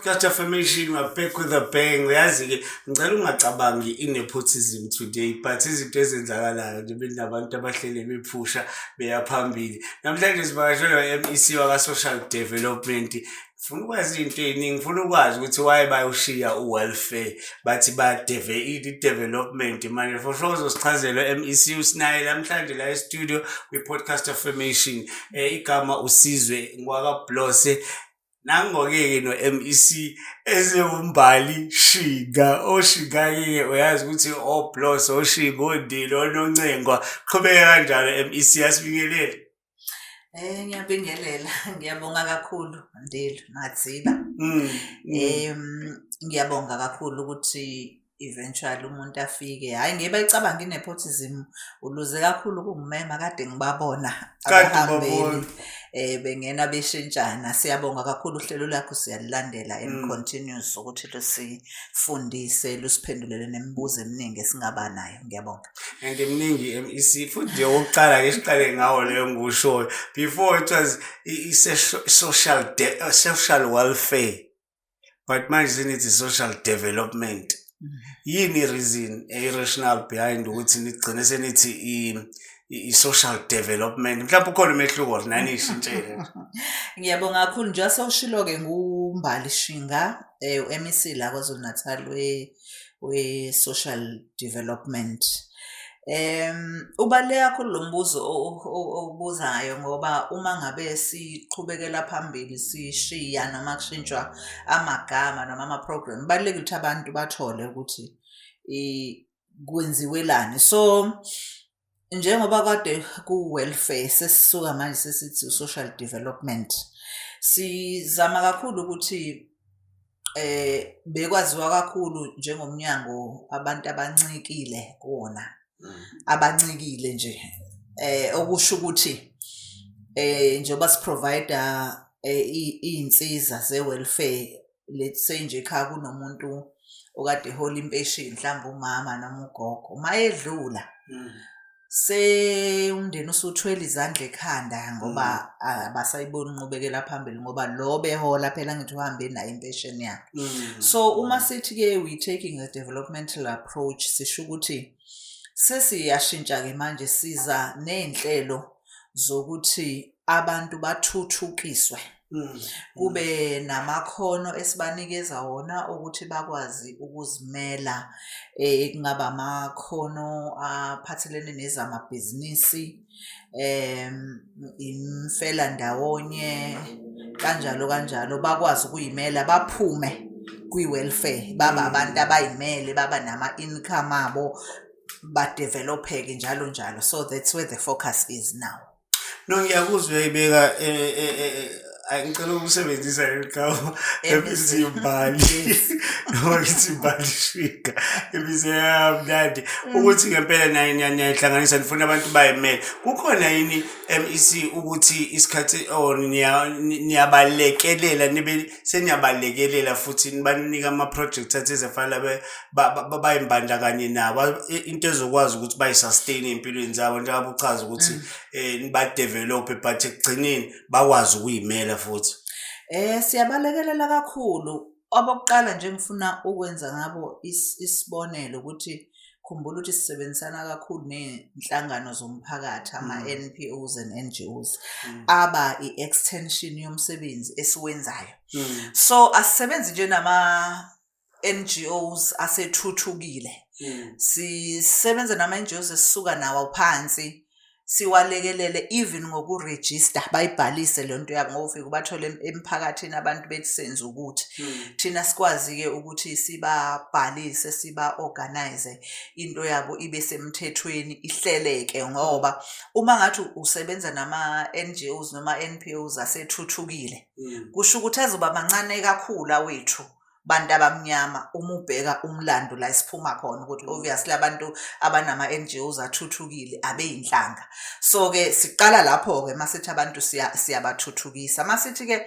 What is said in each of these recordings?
Podcast Affirmation, we're back with a bang. Uyazi-ke, ngicela ungacabangi i-nepotism today, but izinto ezenzakalayo nje benabantu abahlele bephusha beya phambili. Namhlanje sivakashelwa i-MEC waka-Social Development. Ngifuna ukwazi izinto ey'ningi, ngifuna ukwazi ukuthi why bayoshiya u-welfare, bathi badeve i-development manje. For sure uzosichazela u-MEC, usinaye namhlanje la e-studio kwi-Podcast Affirmation. Igama uSizwe ngwakaBlose. Nango-ke no-MEC esewuMbali Shinga. OShinga-ke uyazi ukuthi oBlose, oShinga, oNdini, oNoncengwa. Qhubeka kanjalo MEC, asibingelele. Ngiyabingelela, ngiyabonga kakhulu Ndilo Madziba. Ngiyabonga kakhulu ukuthi eventually umuntu afike. Hhayi, ngeke bayicabanga i-nepotism, uluze kakhulu ukungimema, kade ngibabona Kade abahambeli ubabona. Bengena beshintshana. Siyabonga kakhulu, uhlelo lwakho siyalilandela and continues ukuthi lusifundise, lusiphendulele nemibuzo eminingi esingaba nayo. Ngiyabonga. And eminingi MEC, futhi nje okokuqala ke siqale ngawo leyo ngiwushoyo. Before it was social welfare. But manje senithi social development. Yini i-reason, i-rationale behind ukuthi nigcine senithi i-social development? Mhlawumbe ukhona umehluko or nani ishintshele? Ngiyabonga kakhulu. Njengoba sewushilo-ke, nguMbali Shinga, u-MEC la KwaZulu Natal we-social development. Ubaluleke kakhulu lo mbuzo owubuzayo ngoba uma ngabe siqhubekela phambili sishiya noma kushintshwa amagama noma ama-program, kubalulekile ukuthi abantu bathole ukuthi kwenziwelani. So njengoba kade ku-welfare, sesisuka manje sesithi social development. Sizama kakhulu ukuthi bekwaziwa kakhulu njengomnyango abantu abancikile kuwona, abancikile nje, okusho ukuthi njengoba si-provide-a iy'nsiza ze-welfare, let's say nje ekhaya kunomuntu okade ehola impesheni, mhlawumbe umama noma ugogo, uma edlula umndeni usuthwele izandla ekhanda ngoba abasayiboni inqubekela phambili, ngoba lo behola phela angithi uhambe nayo impesheni yakhe. So uma sithi-ke we taking a developmental approach, sisho ukuthi sesiyashintsha-ke manje, siza ney'nhlelo zokuthi abantu bathuthukiswe. Kube namakhono esibanikeza wona ukuthi bakwazi ukuzimela, kungaba amakhono aphathelene nezamabhizinisi, imfelandawonye, kanjalo kanjalo, bakwazi ukuy'mela baphume kwi-welfare, babe abantu abay'mele, baba nama-income abo, ba-develop-eke njalo njalo. So that's where the focus is now. No, ngiyakuzwa uyayibeka. Ngicela ukusebenzisa leli gama ebithi Mbali, noma ngithi Mbali Shinga, ibize yamnandi ukuthi ngempela naye niyayihlanganisa, nifuna abantu bayimele. Kukhona yini, MEC, ukuthi isikhathi or niyabalekelela, nibe seniyabalekelela futhi nibanika ama-projects athize fanele bayimbandakanye nabo, into ezokwazi ukuthi bayi-sustain ey'mpilweni zabo, njengoba uchaza ukuthi niba-develop, but ekugcineni bakwazi ukuy'mela futhi? Siyabalekelela kakhulu. Okokuqala nje engifuna ukwenza ngabo isibonelo ukuthi khumbula ukuthi sisebenzisana kakhulu ney'nhlangano zomphakathi, ama-NPOs and NGOs, aba i-extension yomsebenzi esiwenzayo. So asisebenzi nje nama-NGOs asethuthukile. Sisebenza nama-NGOs esisuka nawo phansi, siwalekelele even ngokurejista, bayibhalise le nto yabo, ngoba ufike ubathole emphakathini abantu bethi senza ukuthi. Thina sikwazi-ke ukuthi sibabhalise, siba-organise, into yabo ibe semthethweni, ihleleke, ngoba uma ngathi usebenza nama-NGOs noma NPOs asethuthukile, kusho ukuthi azoba mancane kakhulu awethu. Bantu abamnyama uma ubheka umlando la esiphuma khona ukuthi obviously abantu abanama-NGOs athuthukile abeyinhlanga. So-ke siqala lapho-ke masithi abantu siyabathuthukisa. Masithi-ke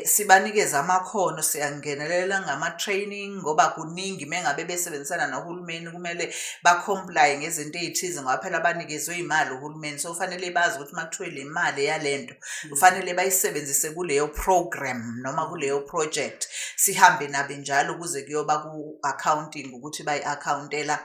sibanikeze amakhono, siyangenelela ngama-training ngoba kuningi mengabe besebenzisana nohulumeni kumele ba-comply ngezinto ey'thize ngoba phela banikezwe iy'mali uhulumeni. So kufanele bazi ukuthi uma kuthiwe le mali yalento kufanele bayisebenzise kuleyo program noma kuleyo project. Sihambe nabe njalo kuze kuyoba ku-accounting ukuthi bayi-accountela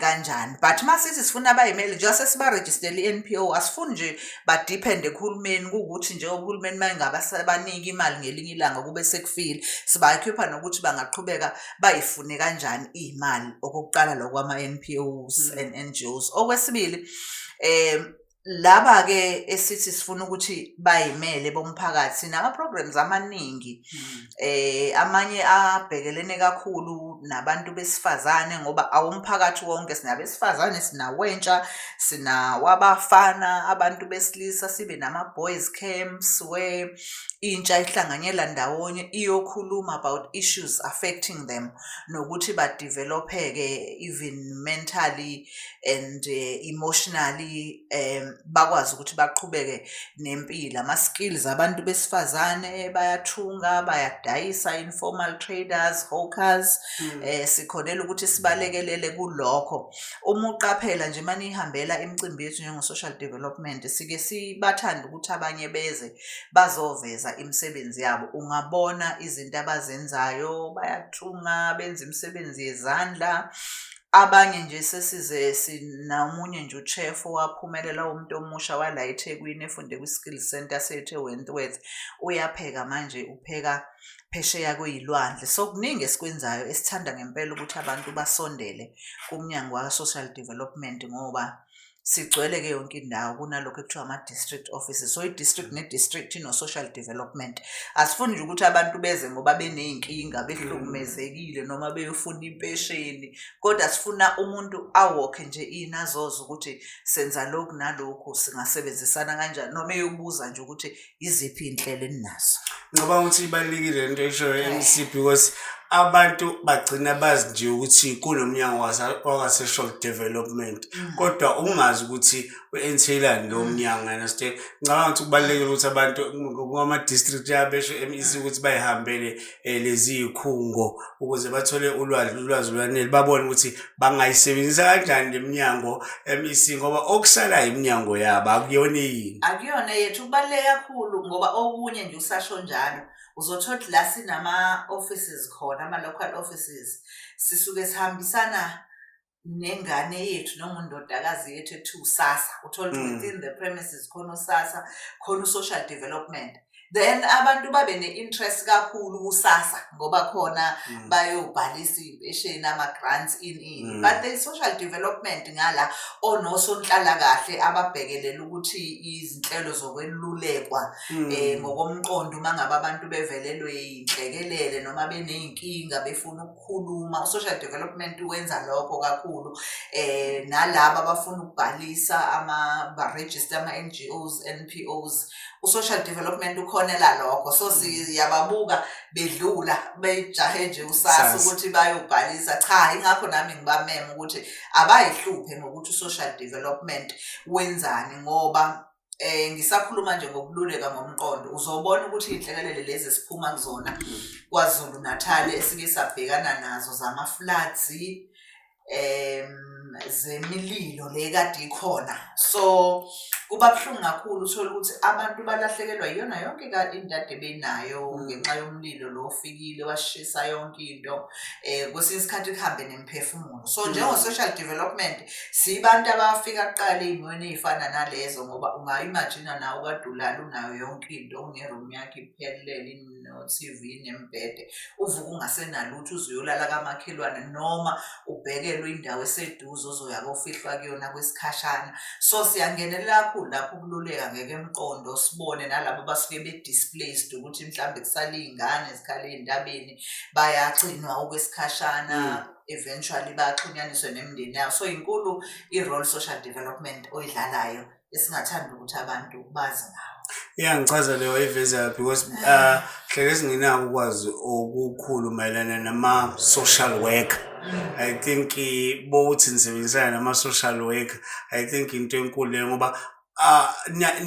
kanjani. But masithi sifuna abayimele njengoba sesibarejistele i-NPO, asifuni nje ba-depende kuhulumeni, kuwukuthi nje uhulumeni uma engabanika imali ngelinye ilanga kube sekufile. Siba-equip-a nokuthi bangaqhubeka bayifune kanjani iy'mali. Okokuqala lokho kwama-NPOs and NGOs. Okwesibili, laba-ke esithi sifuna ukuthi bayimele bomphakathi, sinama-programs amaningi, amanye abhekelene kakhulu nabantu besifazane ngoba awumphakathi wonke, sinabesifazane, sinawentsha, sinawabafana, abantu besilisa, sibe nama-boys camps where intsha ihlanganyela ndawonye iyokhuluma about issues affecting them nokuthi ba-develop-ke even mentally and emotionally, bakwazi ukuthi baqhubeke nempilo. Ama-skills abantu besifazane bayathunga, bayadayisa, informal traders, hawkers, sikhonela ukuthi sibalekelele kulokho. Uma uqaphela nje manihambela imicimbi yethu njengo-social development, sike sibathande ukuthi abanye beze bazoveza imisebenzi yabo. Ungabona izinto abazenzayo, bayathunga, benza imisebenzi yezandla. Abanye nje sesize sinamunye nje u-chef owaphumelela, umuntu omusha wala eThekwini efunde kwi-skill center sethu eWentworth, uyapheka manje, upheka phesheya kwey'lwandle. So kuningi esikwenzayo esithanda ngempela ukuthi abantu basondele kumnyango wa-social development ngoba sigcwele-ke yonke indawo kunalokhu ekuthiwa ama-district offices. So i-district ne-district ino-social development. Asifuni nje ukuthi abantu beze ngoba beney'nkinga, behlukumezekile noma beyofuna impesheni, kodwa sifuna umuntu a-walk-e nje in azoza ukuthi senza lokhu nalokhu, singasebenzisana kanjani, noma eyobuza nje ukuthi iziphi iy'nhlelo eninazo. Ngicabanga ukuthi ibalulekile lento eshoyo, MEC, because abantu bagcina bazi nje ukuthi kunomnyango waka-social development kodwa ungazi ukuthi u-entailani lowo mnyango, understand? Ngicabanga ukuthi kubalulekile ukuthi abantu kwama-district yabesho MEC ukuthi bayihambele lezi y'khungo ukuze bathole ulwazi olwanele, babone ukuthi bangayisebenzisa kanjani le minyango, MEC, ngoba okusalayo iminyango yabo, akuyona yini. Akuyona yethu. Kubaluleke kakhulu ngoba okunye nje usasho njalo, uzothola ukuthi la sinama-offices khona, ama-local offices, sisuke sihambisana nengane yethu noma undodakazi yethu ekuthiwa uSASSA. Uthole ukuthi within the premises khona uSASSA, khona u-social development. Then abantu babe ne-interest kakhulu kuSASSA ngoba khona bayobhalisa iy'mpesheni, ama-grants, ini ini. But the social development ngala onosonhlalakahle ababhekelela ukuthi izinhlelo zokwelulekwa ngokomqondo uma ngabe abantu bevelelwe iy'nhlekelele noma beney'nkinga befuna ukukhuluma, u-social development wenza lokho kakhulu. Nalaba abafuna ukubhalisa ama ba-register ama-NGOs, NPOs, u-social development ukhonela lokho. So siyababuka bedlula bejahe nje uSASSA SASSA. ukuthi bayobhalisa. Cha, ingakho nami ngibamema ukuthi abayihluphe ngokuthi u-social development wenzani ngoba ngisakhuluma nje ngokululeka ngomqondo, uzobona ukuthi iy'nhlekelele lezi esiphuma kuzona KwaZulu Natal esike sabhekana nazo zama-floods, zemililo le kade ikhona. So kuba buhlungu kakhulu uthole ukuthi abantu balahlekelwa iyona yonke into ade benayo ngenxa yomlilo lo ofikile washisa yonke into, kwesinye isikhathi kuhambe nemiphefumulo. So njengo-social development sibantu abafika kuqala ey'mweni ey'fana nalezo ngoba unga-imagine nawe ukade ulala unayo yonke into, une-room yakho iphelele, ino-TV nembhede, uvuke ungasenalutho uze uyolala kamakhelwane noma ubhekelwe indawo eseduze ozoya kofihlwa kuyona kwesikhashana. So siyangenelela kakhulu. kakhulu lapho ukululeka ngekemqondo, sibone nalabo abasuke be-displaced ukuthi mhlawumbe kusale iy'ngane zikhale ey'ntabeni, bayagcinwa okwesikhashana, eventually baxhunyaniswe nemindeni yabo. So inkulu i-role social development oyidlalayo esingathanda ukuthi abantu bazi ngawo. Iyangichaza leyo oyivezayo because hleke singenako ukwazi okukhulu mayelana nama-social worker. I think bokuthi nisebenzisana nama-social worker, I think into enkulu leyo ngoba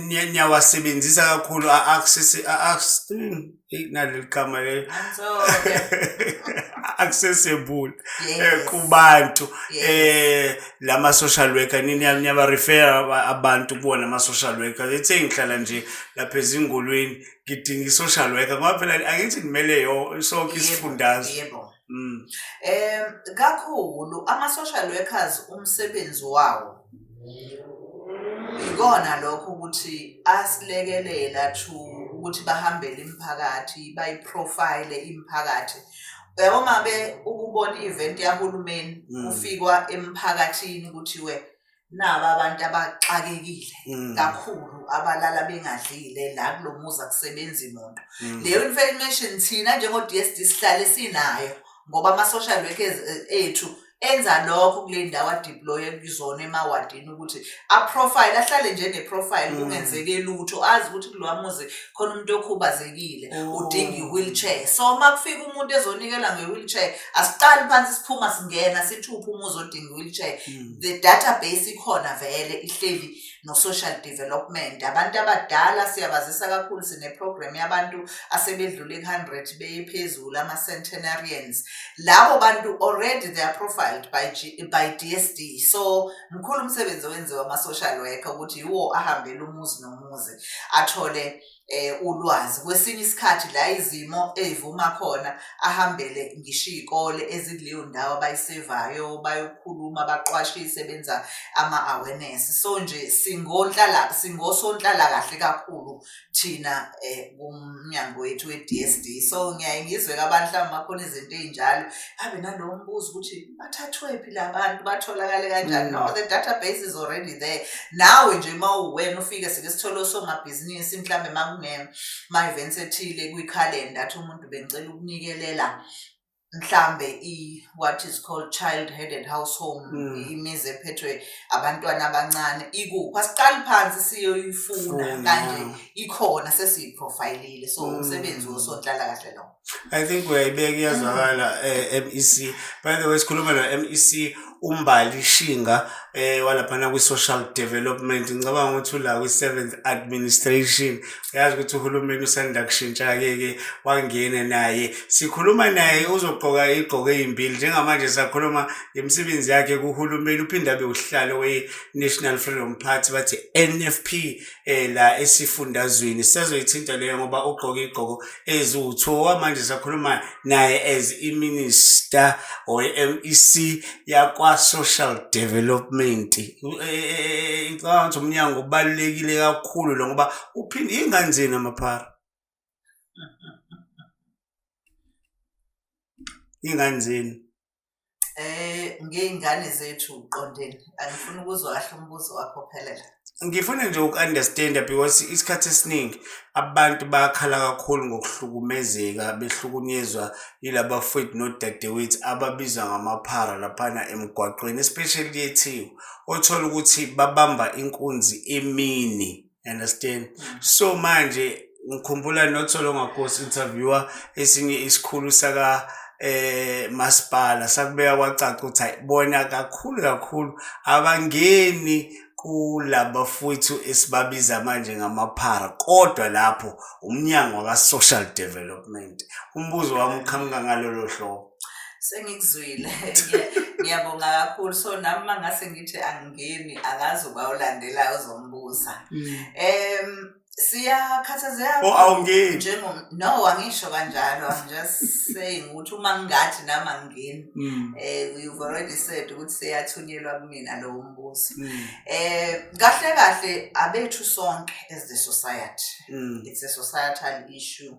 niyawasebenzisa kakhulu a-access naleli gama leli, accessible kubantu lama social worker, niyaba-refer abantu kuwona ama-social worker. Let's say ngihlala nje lapha ezingolweni, ngidinga i-social worker ngoba phela angithi nimele yo sonke isifundazwe. Yebo. Kakhulu ama-social workers umsebenzi wawo ikona lokho ukuthi asilekelela to ukuthi bahambele imiphakathi, bayi-profile imiphakathi. Uyabo mabe ukubona i-event yahulumeni, kufikwa emphakathini kuthiwe naba abantu abaxakekile kakhulu, abalala bengadlile la kulo muzi, akusebenzi muntu. Leyo information thina njengo-DSD sihlale sinayo ngoba ama-social workers ethu enza lokho kule ndawo a-deploye kuzona emawadini ukuthi a-profile, ahlale nje ne-profile, kungenzeki lutho, azi ukuthi kulowa muzi khona umuntu okhubazekile, udinga i-wheelchair. So uma kufika umuntu ezonikela nge-wheelchair, asiqali phansi siphuma singena sithi uphi umuzi odinga i-wheelchair. The database ikhona vele, ihleli no-social development. Abantu abadala siyabazisa kakhulu, sine-program yabantu asebedlule ku-100 beye phezulu, ama-centenarians. Labo bantu already they are profiled by DSD. So mkhulu umsebenzi owenziwa ama-social worker ukuthi yiwo ahambele umuzi nomuzi athole ulwazi. Kwesinye isikhathi la izimo ey'vuma khona, ahambele ngisho iy'kole ezikuleyo ndawo abayisevayo, bayokhuluma, baqwashise, benza ama-awareness. So nje singosonhlalakahle kakhulu thina kumnyango wethu we-DSD. So ngiyaye ngizwe-ke abantu mhlawumbe bakhona izinto ey'njalo, abe nalowo mbuzo ukuthi bathathwephi la bantu, batholakale kanjani? No, the database is already there. Nawe nje uma uwena ufike, sike sithole osomabhizinisi mhlambe uma kune-ma-events ethile kwikhalenda, athi umuntu bengicela ukunikelela mhlambe i-what is called child headed house home, imizi ephethwe abantwana abancane ikuphi, asiqali phansi siyoyifuna kanje, ikhona, sesiyi-profilile. So umsebenzi wosonhlalakahle lo. I think uyayibeka iyazwakala, MEC. By the way, sikhuluma no MEC uMbali Shinga walaphana kwi-social development. Ngicabanga ukuthi ula kwi-seventh administration. Uyazi ukuthi uhulumeni usanda kushintsha-ke ke wangena naye. Sikhuluma naye uzogqoka igqoko ey'mbili. Njengamanje sakhuluma ngemisebenzi yakhe kuhulumeni, uphinde abe usihlalo we-National Freedom Party, bathi NFP, la esifundazweni. Sisazoyithinta leyo ngoba ugqoke igqoko eziwu-2. Manje sakhuluma naye as i-minister or i-MEC yakwa-social development. Ngicabanga ukuthi umnyango ubalulekile kakhulu lo ngoba uphinde iy'ngane zenu amaphara, iy'ngane zenu. Ngey'ngane zethu uqondeni? Angifuni ukuzwa kahle umbuzo wakho ophelele. Ngifuna nje uku-understanda because isikhathi esiningi abantu bayakhala kakhulu ngokuhlukumezeka, behlukunyezwa yilaba fowethu nodadewethu ababizwa ngamaphara laphana emgwaqweni, especially eTheku, othola ukuthi babamba inkunzi emini, understand? So manje ngikhumbula not so long ago interviewer esinye isikhulu saka masipala, sakubeka kwacaca ukuthi hayi bona kakhulu kakhulu abangeni kulaba fowethu esibabiza manje ngamaphara, kodwa lapho umnyango waka-social development. Umbuzo wami uqhamuka ngalolo hlobo. Sengikuzwile. Ngiyabonga kakhulu. So nami uma ngase ngithi angingeni, angazi uba olandelayo uzombuza. Siyakhathazeka. Oh, awungeni? Njengo, no, angisho kanjalo. I'm just saying ukuthi uma ngingathi nami angingeni, you've already said ukuthi seyathunyelwa kumina lowo mbuzo. Kahle kahle abethu sonke as the society. It's a societal issue.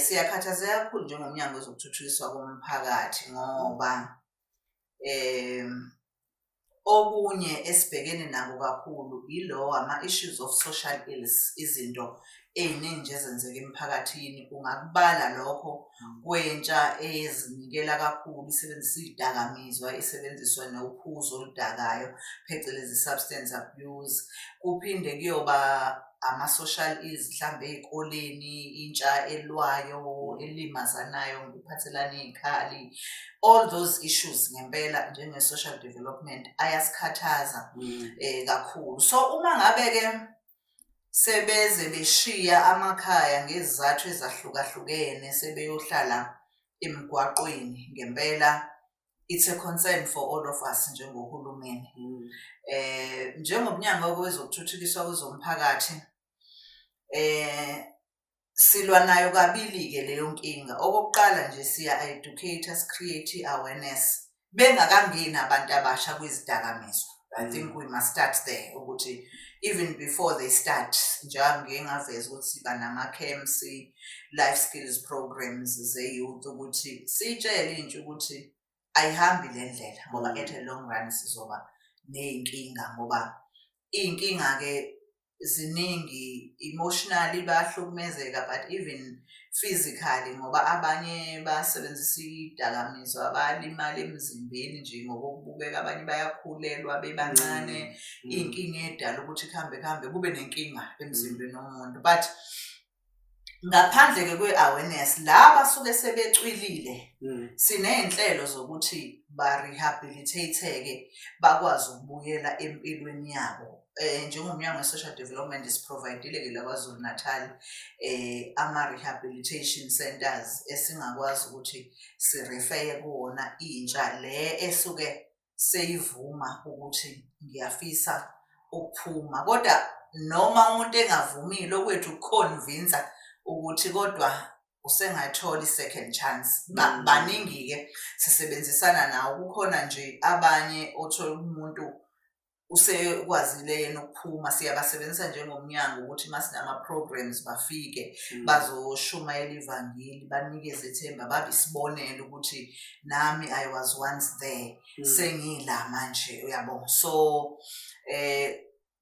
Siyakhathazeka kakhulu njengomnyango wezokuthuthukiswa komphakathi ngoba Okunye esibhekene nako kakhulu ilo ama-issues of social ills, izinto ey'ningi nje ezenzeka emphakathini. Ungakubala lokho kwentsha ezinikela kakhulu isebenzisa iy'dakamizwa, isebenziswa nophuzo oludakayo, phecelezi substance abuse. Kuphinde kuyoba ama-social ills mhlambe ey'koleni, intsha elwayo, elimazanayo ngokuphathelana ney'khali. All those issues ngempela njenge-social development ayasikhathaza kakhulu. So uma ngabe-ke sebeze beshiya amakhaya ngezizathu ezahlukahlukene sebeyohlala emgwaqweni, ngempela it's a concern for all of us njengohulumeni. Njengomnyango wezokuthuthukiswa kwezomphakathi, silwa nayo kabili-ke leyo nkinga. Okokuqala nje siya-educate-a, si-create i-awareness bengakangeni abantu abasha kwizidakamizwa. I think we must start there ukuthi even before they start, njengoba ngike ngaveza ukuthi siba nama-camps, life skills programs ze-youth ukuthi siyitshele intsha ukuthi ayihambi le ndlela ngoba at a long run sizoba ney'nkinga, ngoba iy'nkinga-ke ziningi. Emotionally bayahlukumezeka, but even physically, ngoba abanye basebenzisa iy'dakamizwa bayalimala emzimbeni nje ngokokubukeka, abanye bayakhulelwa bebancane. Iy'nkinga ey'dala ukuthi kuhambe kuhambe kube nenkinga emzimbeni womuntu. But ngaphandle-ke kwe-awareness, la abasuke sebecwilile, siney'nhlelo zokuthi ba-rehabilitate-ke bakwazi ukubuyela empilweni yabo. Njengomnyango we-Social Development si-provide-ile-ke la KwaZulu Natal ama-rehabilitation centers esingakwazi ukuthi si-refer-ye kuwona intsha le esuke seyivuma ukuthi ngiyafisa ukuphuma. Kodwa noma umuntu engavumile, okwethu uku-convince-a ukuthi kodwa usengayithola i-second chance. Baningi-ke sisebenzisana nawo. Kukhona nje abanye othola umuntu usekwazile yena ukuphuma, siyabasebenzisa njengomnyango ukuthi masinama-programs bafike bazoshumayela ivangeli, banikeze ithemba, babe isibonelo ukuthi nami I was once there, sengila manje, uyabo. So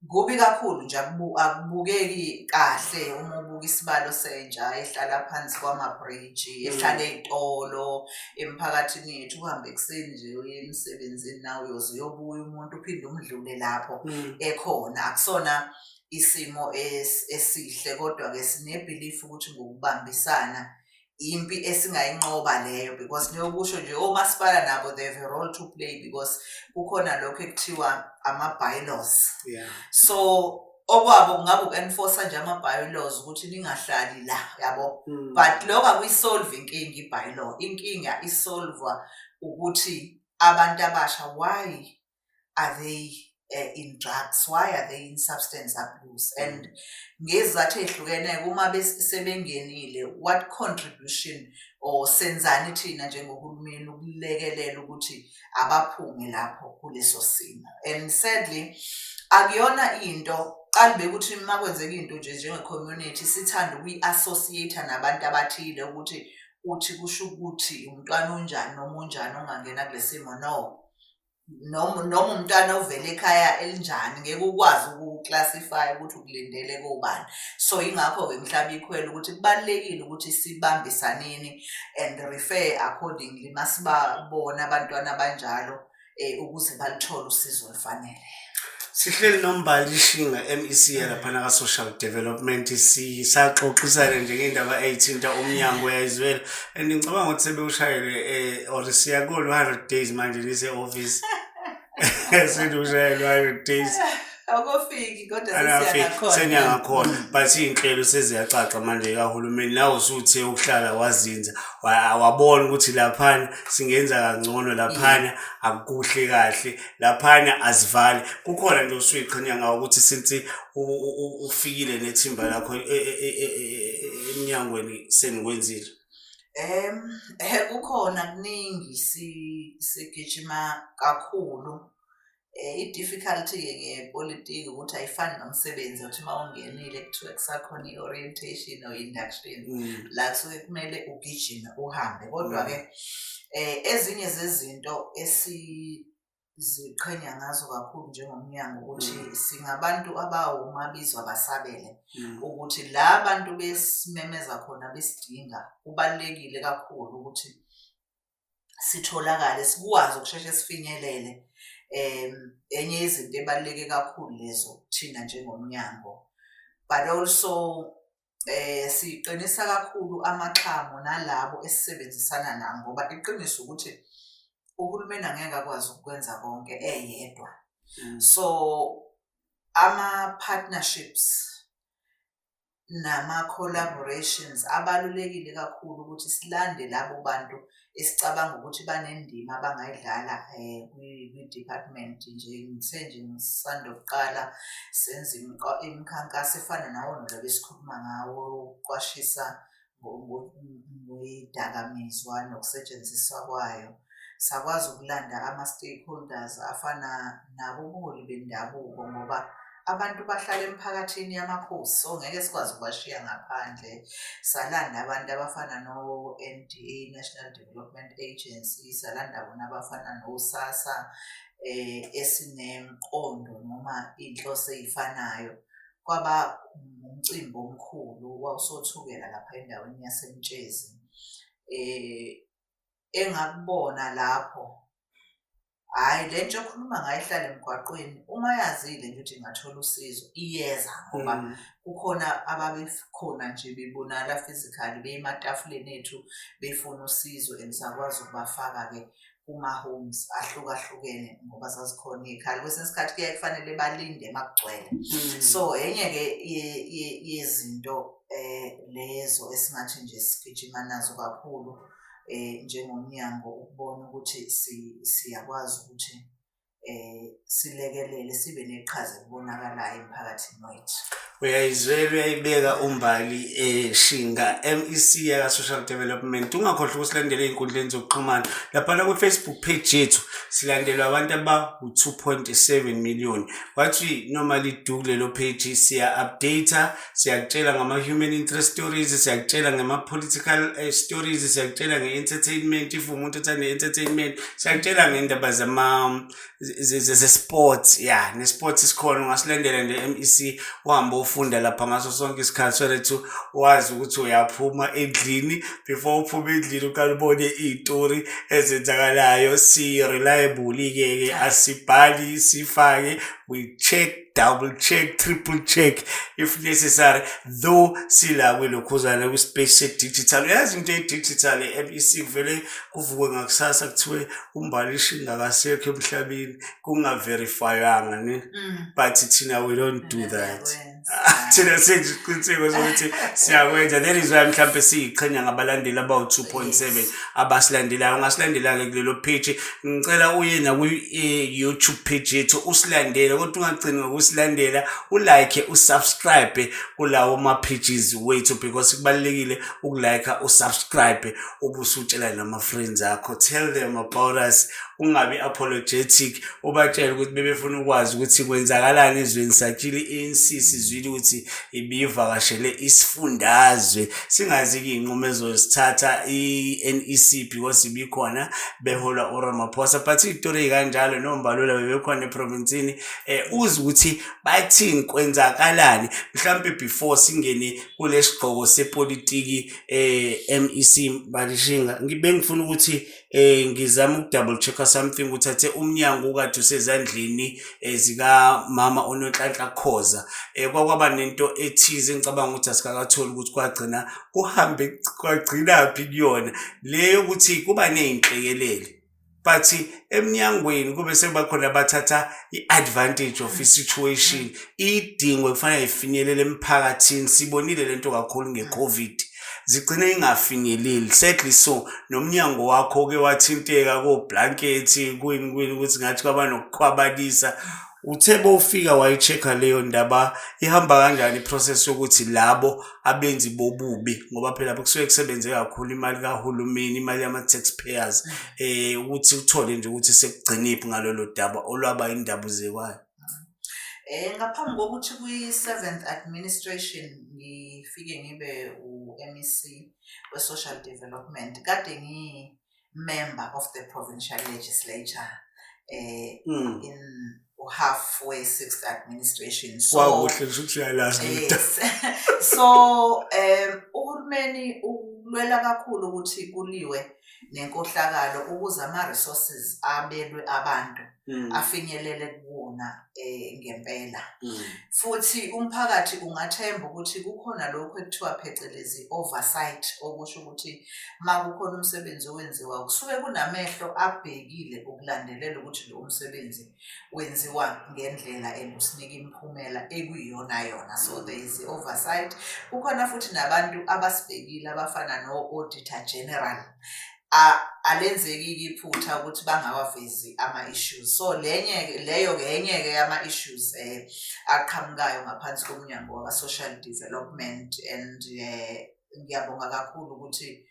kubi kakhulu nje, akubukeki kahle uma ubuka isibalo sentsha ehlala phansi kwamabhriji, ehlala ey'tolo emphakathini yethu. Uhambe ekuseni nje uye emsebenzini, nawe uyoze uyobuya umuntu uphinde umdlule lapho ekhona. Akusona isimo esihle, kodwa-ke sine-belief ukuthi ngokubambisana impi esingayinqoba leyo, because njengokusho nje omasipala nabo they have a role to play, because kukhona lokho ekuthiwa ama-bylaws. So okwabo kungabe uku-enforce nje ama-bylaws ukuthi ningahlali la, yabo. But lokho akuyi-solve inkinga i-bylaw. Inkinga i-solve-wa ukuthi abantu abasha, why are they in drugs, why are they in substance abuse, and ngezizathu ey'hlukene uma sebengenile, what contribution or senzani thina njengohulumeni ukulekelela ukuthi abaphume lapho kuleso simo. And sadly akuyona into qala bekuthi uma kwenzeka into nje njenge-community sithanda ukuyi-associate nabantu abathile ukuthi uthi kusho ukuthi umntwana onjani noma unjani ongangena kule simo. No, noma umntwana ovela ekhaya elinjani, ngeke ukwazi uku-classify ukuthi ukulindele kobani. So yingakho-ke ngihlaba ikhwelo ukuthi kubalulekile ukuthi sibambisaneni and refer accordingly masibabona abantwana abanjalo ukuze baluthole usizo olufanele. Sihleli noMbali Shinga, MEC laphana ka-Social Development. Sisaxoxisana nje ngendaba ey'thinta umnyango, uyayizwela, and ngicabanga ukuthi sebewushayele or siya ko-100 days manje nise-office, seniwushayele 100 days. Akufiki kodwa sesiya. Senyangakhona, but iy'nhlelo seziyacaca manje kahulumeni. Nawe usuthe ukuhlala wazinza, wabona ukuthi laphana singenza kangcono, laphana akukuhle kahle, laphana azivale. Kukhona nje osuyiqhenya ngawo ukuthi since ufikile nethimba lakho emnyangweni senikwenzile? Kukhona kuningi, sigijima kakhulu. I-difficulty-ke ngepolitiki ukuthi ayifani nomsebenzi othi uma ungenile kuthiwa kusakhona i-orientation or induction, la kusuke kumele ugijime uhambe. Kodwa-ke ezinye zezinto Esiziqhenya ngazo kakhulu njengomnyango ukuthi singabantu abawumabizwa basabele, ukuthi la bantu besimemeza khona besidinga, kubalulekile kakhulu ukuthi sitholakale, sikwazi ukusheshe sifinyelele. Enye yezinto ebaluleke kakhulu lezo thina njengomnyango. But also siqinisa kakhulu amaxhamo nalabo esisebenzisana nabo, ngoba iqiniso ukuthi uhulumeni angeke akwazi ukwenza konke eyedwa. So ama-partnerships nama-collaborations abalulekile kakhulu ukuthi silande labo bantu esicabanga ukuthi banendima abangayidlala kwi-department nje. Ngithe nje ngisanda kuqala senza imikhankaso efana nawo lo besikhuluma ngawo, ukuqwashisa ngey'dakamizwa nokusetshenziswa kwayo. Sakwazi ukulanda ama-stakeholders afana nabo ubuholi bendabuko, ngoba abantu bahlala emphakathini yamakhosi, so ngeke sikwazi ukubashiya ngaphandle. Salanda abantu abafana no-NDA, National Development Agency, salanda bona abafana no-SASSA, esinemiqondo noma iy'nhloso ey'fanayo. Kwaba umcimbi omkhulu wawusoThukela lapha endaweni yaseMtshezi. Engakubona lapho, hhayi, le ntsha okhuluma ngayo ihlala emgwaqweni, uma yazile nje ukuthi ingathola usizo iyeza, ngoba kukhona ababekhona nje bebonakala physically beye ematafuleni ethu befuna usizo, and sakwazi ukubafaka-ke kuma-homes ahlukahlukene ngoba zazikhona iy'khala. Kwesinye isikhathi kuyaye kufanele balinde uma kugcwele. So enye-ke yezinto lezo esingathi nje sigijima nazo kakhulu njengomnyango, ukubona ukuthi siyakwazi ukuthi silekelele, sibe neqhaza elibonakalayo emphakathini wethu. Uyayizwela, uyayibeka uMbali Shinga, MEC yaka-Social Development. Ungakhohlwa ukusilandela ey'nkundleni zokuxhumana laphana kwi-Facebook page yethu, silandelwa abantu abawu-2.7 million. What we normally do kulelo page, siya-update, siyakutshela ngama-human interest stories, siyakutshela ngama-political stories, siyakutshela nge-entertainment if umuntu othanda i-entertainment, siyakutshela ngendaba zama ze-sports, ya, ne-sports isikhona. Ungasilandela nje MEC, uhambe ufunda lapha ngaso sonke isikhathi, so that wazi ukuthi uyaphuma endlini, before uphume endlini uqale ubone iy'tori ezenzakalayo. Si-reliable-ke ke, asibhali sifake, we check, double check, triple check if necessary, though sila kwilokhuzana kwi-space se-digital. Uyazi into ye-digital, MEC, kuvele kuvukwe ngakusasa kuthiwe uMbali Shinga akasekho emhlabeni kunga-verifywanga ne, but thina we don't do that. Thina senze isiqiniseko sokuthi siyakwenza. That is why mhlampe siyiqhenya ngabalandeli abawu-2.7 abasilandelayo. Ungasilandela-ke kulelo page. Ngicela uye nakwi-YouTube page yethu usilandele, kodwa ungagcini ngokusilandela, u-like, u-subscribe kulawo ma-pages wethu, because kubalulekile uku-like, u-subscribe, ubusutshela nama-friends akho. Tell them about us, ungabi apologetic, ubatshele ukuthi bebefuna ukwazi ukuthi kwenzakalani ezweni. Sakhile i-ANC, sizwile ukuthi ibivakashele isifundazwe, singazi-ke iy'nqumo ezozithatha i-NEC because ibikhona beholwa uRamaphosa, but iy'tori ey'kanjalo noMbalula bebekhona eprovinsini, uze ukuthi bathini, kwenzakalani. Mhlampe before singene kule sigqoko sepolitiki, MEC Mbali Shinga, bengifuna ukuthi ngizama uku-double check something. Uthathe umnyango ukade usezandleni zika mama uNonhlanhla Khoza, kwakwaba nento ethize engicabanga ukuthi asikakatholi ukuthi kwagcina kuhambe kwagcinaphi kuyona leyo, ukuthi kuba ney'nhlekelele but emnyangweni kube sekuba khona abathatha i-advantage of i-situation, idingwe kufanele ifinyelele emphakathini. Sibonile lento kakhulu nge-COVID, zigcine ingafinyeleli, sadly. So nomnyango wakho-ke wathinteka ko-blanket, kwini kwini, ukuthi ngathi kwaba nokukhwabanisa. Uthe bowufika wayi-check-a leyo ndaba, ihamba kanjani i-process yokuthi labo abenzi bobubi, ngoba phela kusuke kusebenze kakhulu imali kahulumeni, imali yama-taxpayers, ukuthi uthole nje ukuthi sekugciniphi ngalolo daba olwaba indaba uzekwayo? Ngaphambi kokuthi kwi-seventh administration ngifike ngibe u-MEC we-Social Development, kade ngiyi-member of the provincial legislature. in halfway sixth administration, so Kwakuhle nje ukuthi uyalazi lolu daba. Yes. So uhulumeni ulwela kakhulu ukuthi kuliwe nenkohlakalo ukuze ama-resources abelwe abantu afinyelele kuwona ngempela. Futhi umphakathi ungathemba ukuthi kukhona lokhu ekuthiwa phecelezi oversight, okusho ukuthi uma kukhona umsebenzi owenziwa kusuke kunamehlo abhekile ukulandelela ukuthi lo msebenzi wenziwa ngendlela and usinika imiphumela ekuyiyona yona. So there is oversight. Kukhona futhi nabantu abasibhekile abafana no-Auditor General. Alenzeki-ke iphutha ukuthi bangawavezi ama-issues. So lenye leyo-ke enye-ke yama-issues aqhamukayo ngaphansi komnyango waka-social development, and ngiyabonga kakhulu ukuthi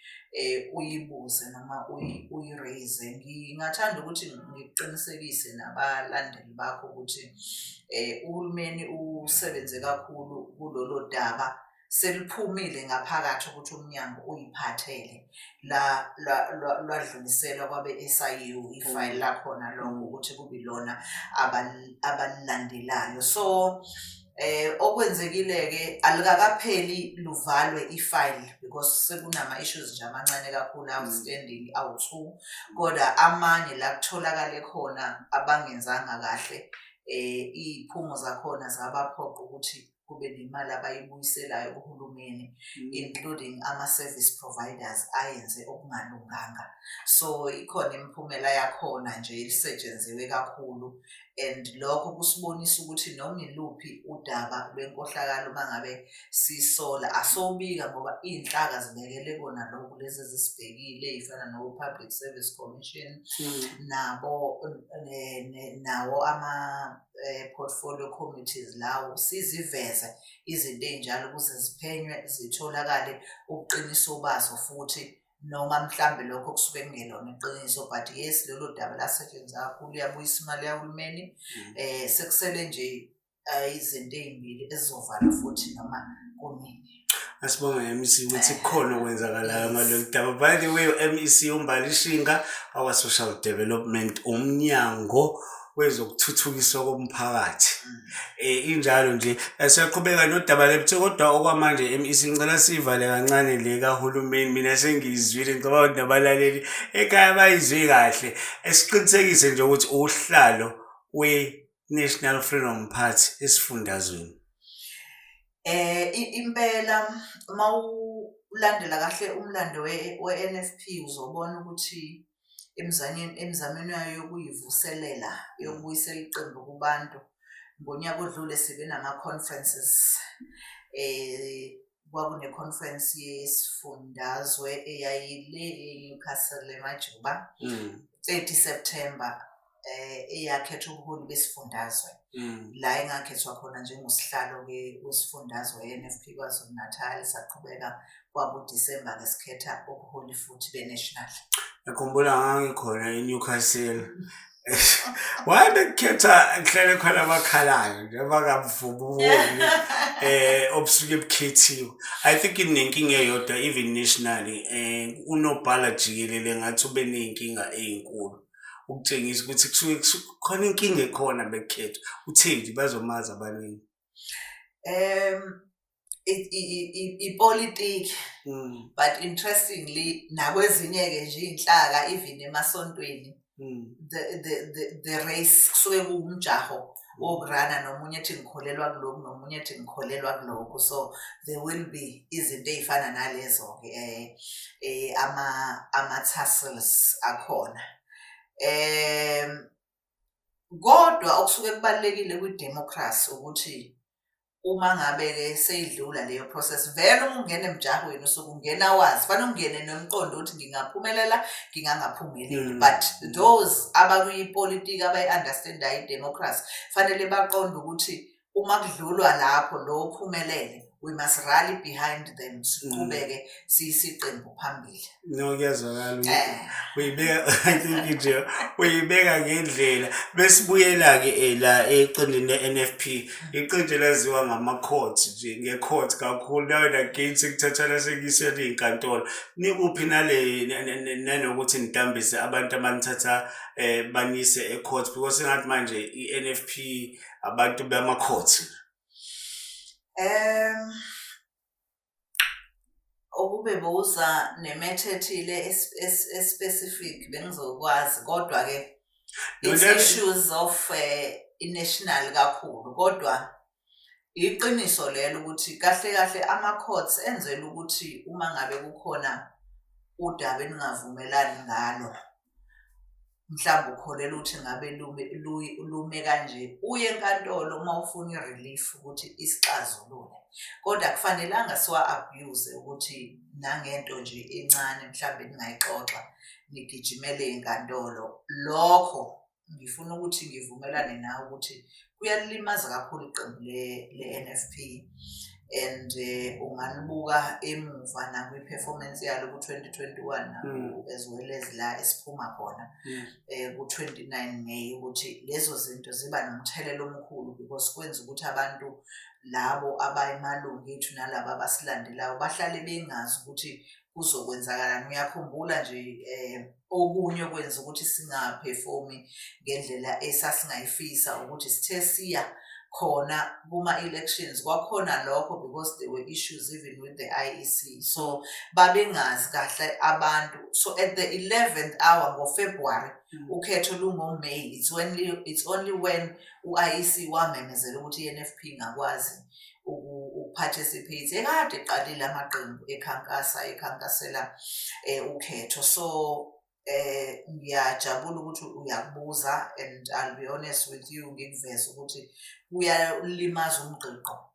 uyibuze noma uyi-raise. Ngingathanda ukuthi ngikuqinisekise nabalandeli bakho ukuthi uhulumeni usebenze kakhulu kulolo daba. Seliphumile ngaphakathi ukuthi umnyango uyiphathele la lwadluliselwa kwabe-SIU ifayili lakhona lokho ukuthi kube ilona abalilandelayo. So okwenzekile-ke alikakapheli luvalwe ifayili because sekunama issues nje amancane kakhulu outstanding awu-2, kodwa amanye la kutholakale khona abangenzanga kahle, iy'phumo zakhona zabaphoqa ukuthi kube nemali abayibuyiselayo kuhulumeni, including ama-service providers ayenze okungalunganga. So ikhona imiphumela yakhona nje isetshenziwe kakhulu, and lokho kusibonisa ukuthi noma iluphi udaba lwenkohlakalo uma ngabe sisola asowubika, ngoba iy'nhlaka zibekele kona lokhu, lezi ezisibhekile ey'fana no-Public Service Commission nabo nawo ama portfolio committees lawo, siziveze izinto ey'njalo ukuze ziphenywe, zitholakale ubuqiniso bazo, futhi noma mhlambe lokho kusuke kungelona iqiniso. But yes, lolo daba lasetshenziswa kakhulu, iyabuyisa imali yahulumeni. Sekusele nje izinto ey'mbili ezizovalwa futhi noma kunini. Asibonge MEC ukuthi kukhona okwenzakalayo ngalolu daba. By the way, u-MEC uMbali Shinga wakwa-Social Development, umnyango wezokuthuthukiswa komphakathi. Injalo nje, siyaqhubeka nodaba lethu, kodwa okwamanje MEC ngicela sivale kancane le kahulumeni. Mina sengiyizwile, ngicabanga ukuthi nabalaleli ekhaya bayizwe kahle. Esiqinisekise nje ukuthi uhlalo we-National Freedom Party esifundazweni. Impela mawulandela kahle umlando we-NFP uzobona ukuthi emzamweni wayo yokuyivuselela, yokubuyisela iqembu kubantu, ngonyaka odlule sibe nama-conferences. Kwakune-conference yesifundazwe eyayile e-Newcastle eMajuba, 30 September, eyakhetha ubuholi besifundazwe, la engakhethwa khona njengosihlalo-ke wesifundazwe we-NFP KwaZulu Natal. Saqhubeka kwaba uDisemba-ke sikhetha ubuholi futhi be-national. Ngiyakhumbula ngangikhona eNewcastle. Why bekukhetha kuhlale khona abakhalayo nje abangavumi ubuholi obusuke bukhethiwe? I think inenkinga eyodwa even nationally, unobhala jikelele ngathi ube ney'nkinga ey'nkulu ukutshengisa ukuthi kusuke khona inkinga ekhona bekukhethwa uThedi, bazomazi abaningi. Ipolitiki, but interestingly nakwezinye-ke nje iy'nhlaka, even emasontweni, the race kusuke kuwumjaho wokurana, nomunye ethi ngikholelwa kulokhu, nomunye ethi ngikholelwa kulokhu. So there will be izinto ey'fana nalezo-ke, ama-tussles akhona. Kodwa okusuke kubalulekile kwi-democracy ukuthi uma ngabe-ke seyidlula leyo process, vele uma ungena emjahweni usuke ungena wazi, fanele ungene nomqondo ukuthi ngingaphumelela, ngingangaphumeleli. But those abakwipolitiki abayi-understand-ayo i-democracy fanele baqonde ukuthi uma kudlulwa lapho, lo ophumelele We must rally behind them, siqhubeke siyisiqembu phambili. No, kuyazwakala. Uyibeka, I think nje uyibeka ngendlela. Besibuyela-ke la eqenjini le-NFP, iqembu elaziwa ngama-court nje, nge-court kakhulu. Nawe again sekuthathana sekuyisela iy'nkantolo. Nikuphi nale nanokuthi nidambise abantu abanithatha banise e-court, because sengathi manje i-NFP abantu bama-court? Ukube bowuza ne-matter ethile e-specific bengizokwazi, kodwa-ke it's issues of i-national kakhulu. Kodwa iqiniso lelo ukuthi kahle kahle ama-courts enzelwe ukuthi uma ngabe kukhona udaba eningavumelani ngalo, mhlawumbe ukholelwa ukuthi ngabe lume kanje, uye enkantolo uma ufuna i-relief ukuthi isixazulule. Kodwa akufanelanga siwa-abuse ukuthi nangento nje encane mhlawumbe ningayixoxa nigijimele ey'nkantolo. Lokho ngifuna ukuthi ngivumelane nawe ukuthi kuyalimaza kakhulu iqembu le-NFP and ungalibuka emuva nakwi-performance yalo ku-2021 as well as la esiphuma khona ku-29 May, ukuthi lezo zinto ziba nomthelela omkhulu because kwenza ukuthi abantu labo abayimalungu ethu nalaba abasilandelayo bahlale bengazi ukuthi kuzokwenzakalani. Uyakhumbula nje okunye okwenza ukuthi singa-perform-i ngendlela esasingayifisa ukuthi sithe siya khona kuma-elections, kwakhona lokho because there were issues even with the IEC, so babengazi kahle abantu. So at the 11th hour ngoFebruary, ukhetho lungoMay, it's only when u-IEC wamemezela ukuthi i-NFP ingakwazi uku-participate, ekade eqalile amaqembu ekhankasa, ekhankasela ukhetho. So ngiyajabula ukuthi uyakubuza and I'll be honest with you, ngikuveze ukuthi kuyalimaza umgqigqo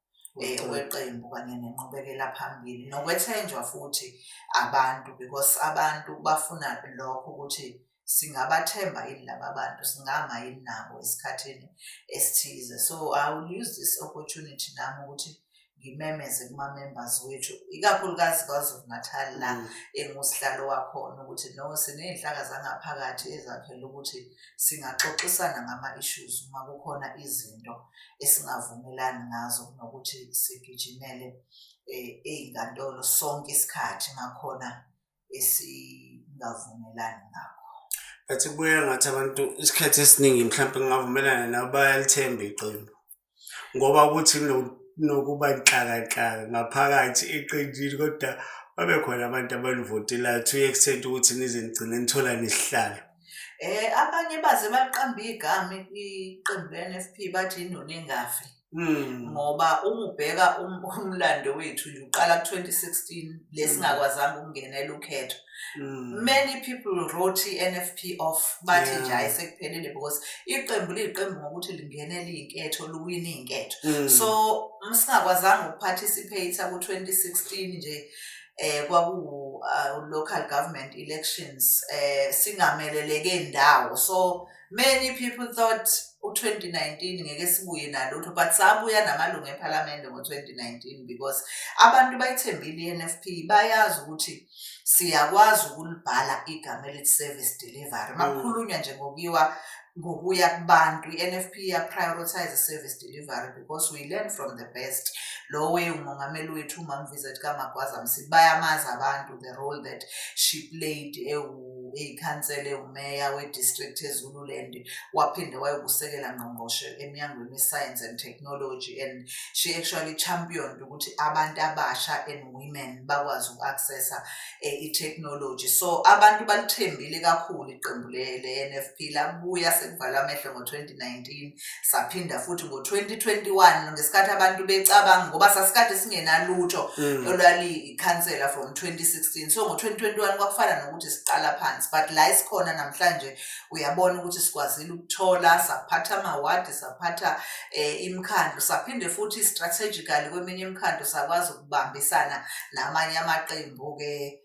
weqembu kanye nenqubekela phambili nokwethenjwa futhi abantu, because abantu bafuna lokho ukuthi singabathemba yini laba bantu, singama yini nabo esikhathini esithize. So I will use this opportunity nami ukuthi ngimemeze kuma-members wethu, ikakhulukazi KwaZulu Natal la engusihlalo wakhona, ukuthi no, siney'nhlaka zangaphakathi ezakhele ukuthi singaxoxisana ngama-issues uma kukhona izinto esingavumelani ngazo, kunokuthi sigijimele ey'nkantolo sonke isikhathi makhona esingavumelani ngakho. But kubuye ngathi abantu isikhathi esiningi, mhlawumpe ngingavumelana nabo, bayalithemba iqembu ngoba kuthi nokuba nhlakanhlaka ngaphakathi eqenjini, kodwa babe khona abantu abanivotelayo to i-extent ukuthi nize nigcine nithola nesihlalo. Abanye baze baqamba igama iqembu le-NFP bathi inoni engafi. Ngoba uma ubheka umlando wethu nje uqala ku-2016 lesingakwazanga ukungenela ukhetho. Many people wrote i-NFP off, bathi nje hayi, sekuphelile, because iqembu liyiqembu ngokuthi lingenele iy'nketho, liwine iy'nketho. So msingakwazanga uku-participate ku-2016 nje, kwaku local government elections, singameleleke ndawo, so many people thought u-2019 ngeke sibuye nalutho, but sabuya namalungu ephalamende ngo-2019 because abantu bayithembile i-NFP, bayazi ukuthi siyakwazi ukulibhala igama elithi service delivery. Makukhulunywa nje ngokuyiwa ngokuya kubantu, i-NFP iya-prioritize service delivery because we learn from the best. Lo umongameli wethu uMam Vizet kaMagwaza Msibi, bayamazi abantu the role that she played eyikhansela, ewumeya we-district eZululand, waphinde wayokusekela ngqongqoshe emnyangweni we-science and technology, and she actually championed ukuthi abantu abasha and women bakwazi uku-accessa i-technology. So abantu balithembile kakhulu iqembu le-NFP. Labuya sekuvalwa amehlo ngo-2019, saphinda futhi ngo-2021 ngesikhathi abantu becabanga, ngoba sasikade singenalutho olwaliyikhansela from 2016. So ngo-2021 kwakufana nokuthi siqala phansi, but la esikhona namhlanje uyabona ukuthi sikwazile ukuthola, saphatha amawadi, saphatha imikhandlu, saphinde futhi strategically kweminye imikhandlu sakwazi ukubambisana namanye amaqembu-ke.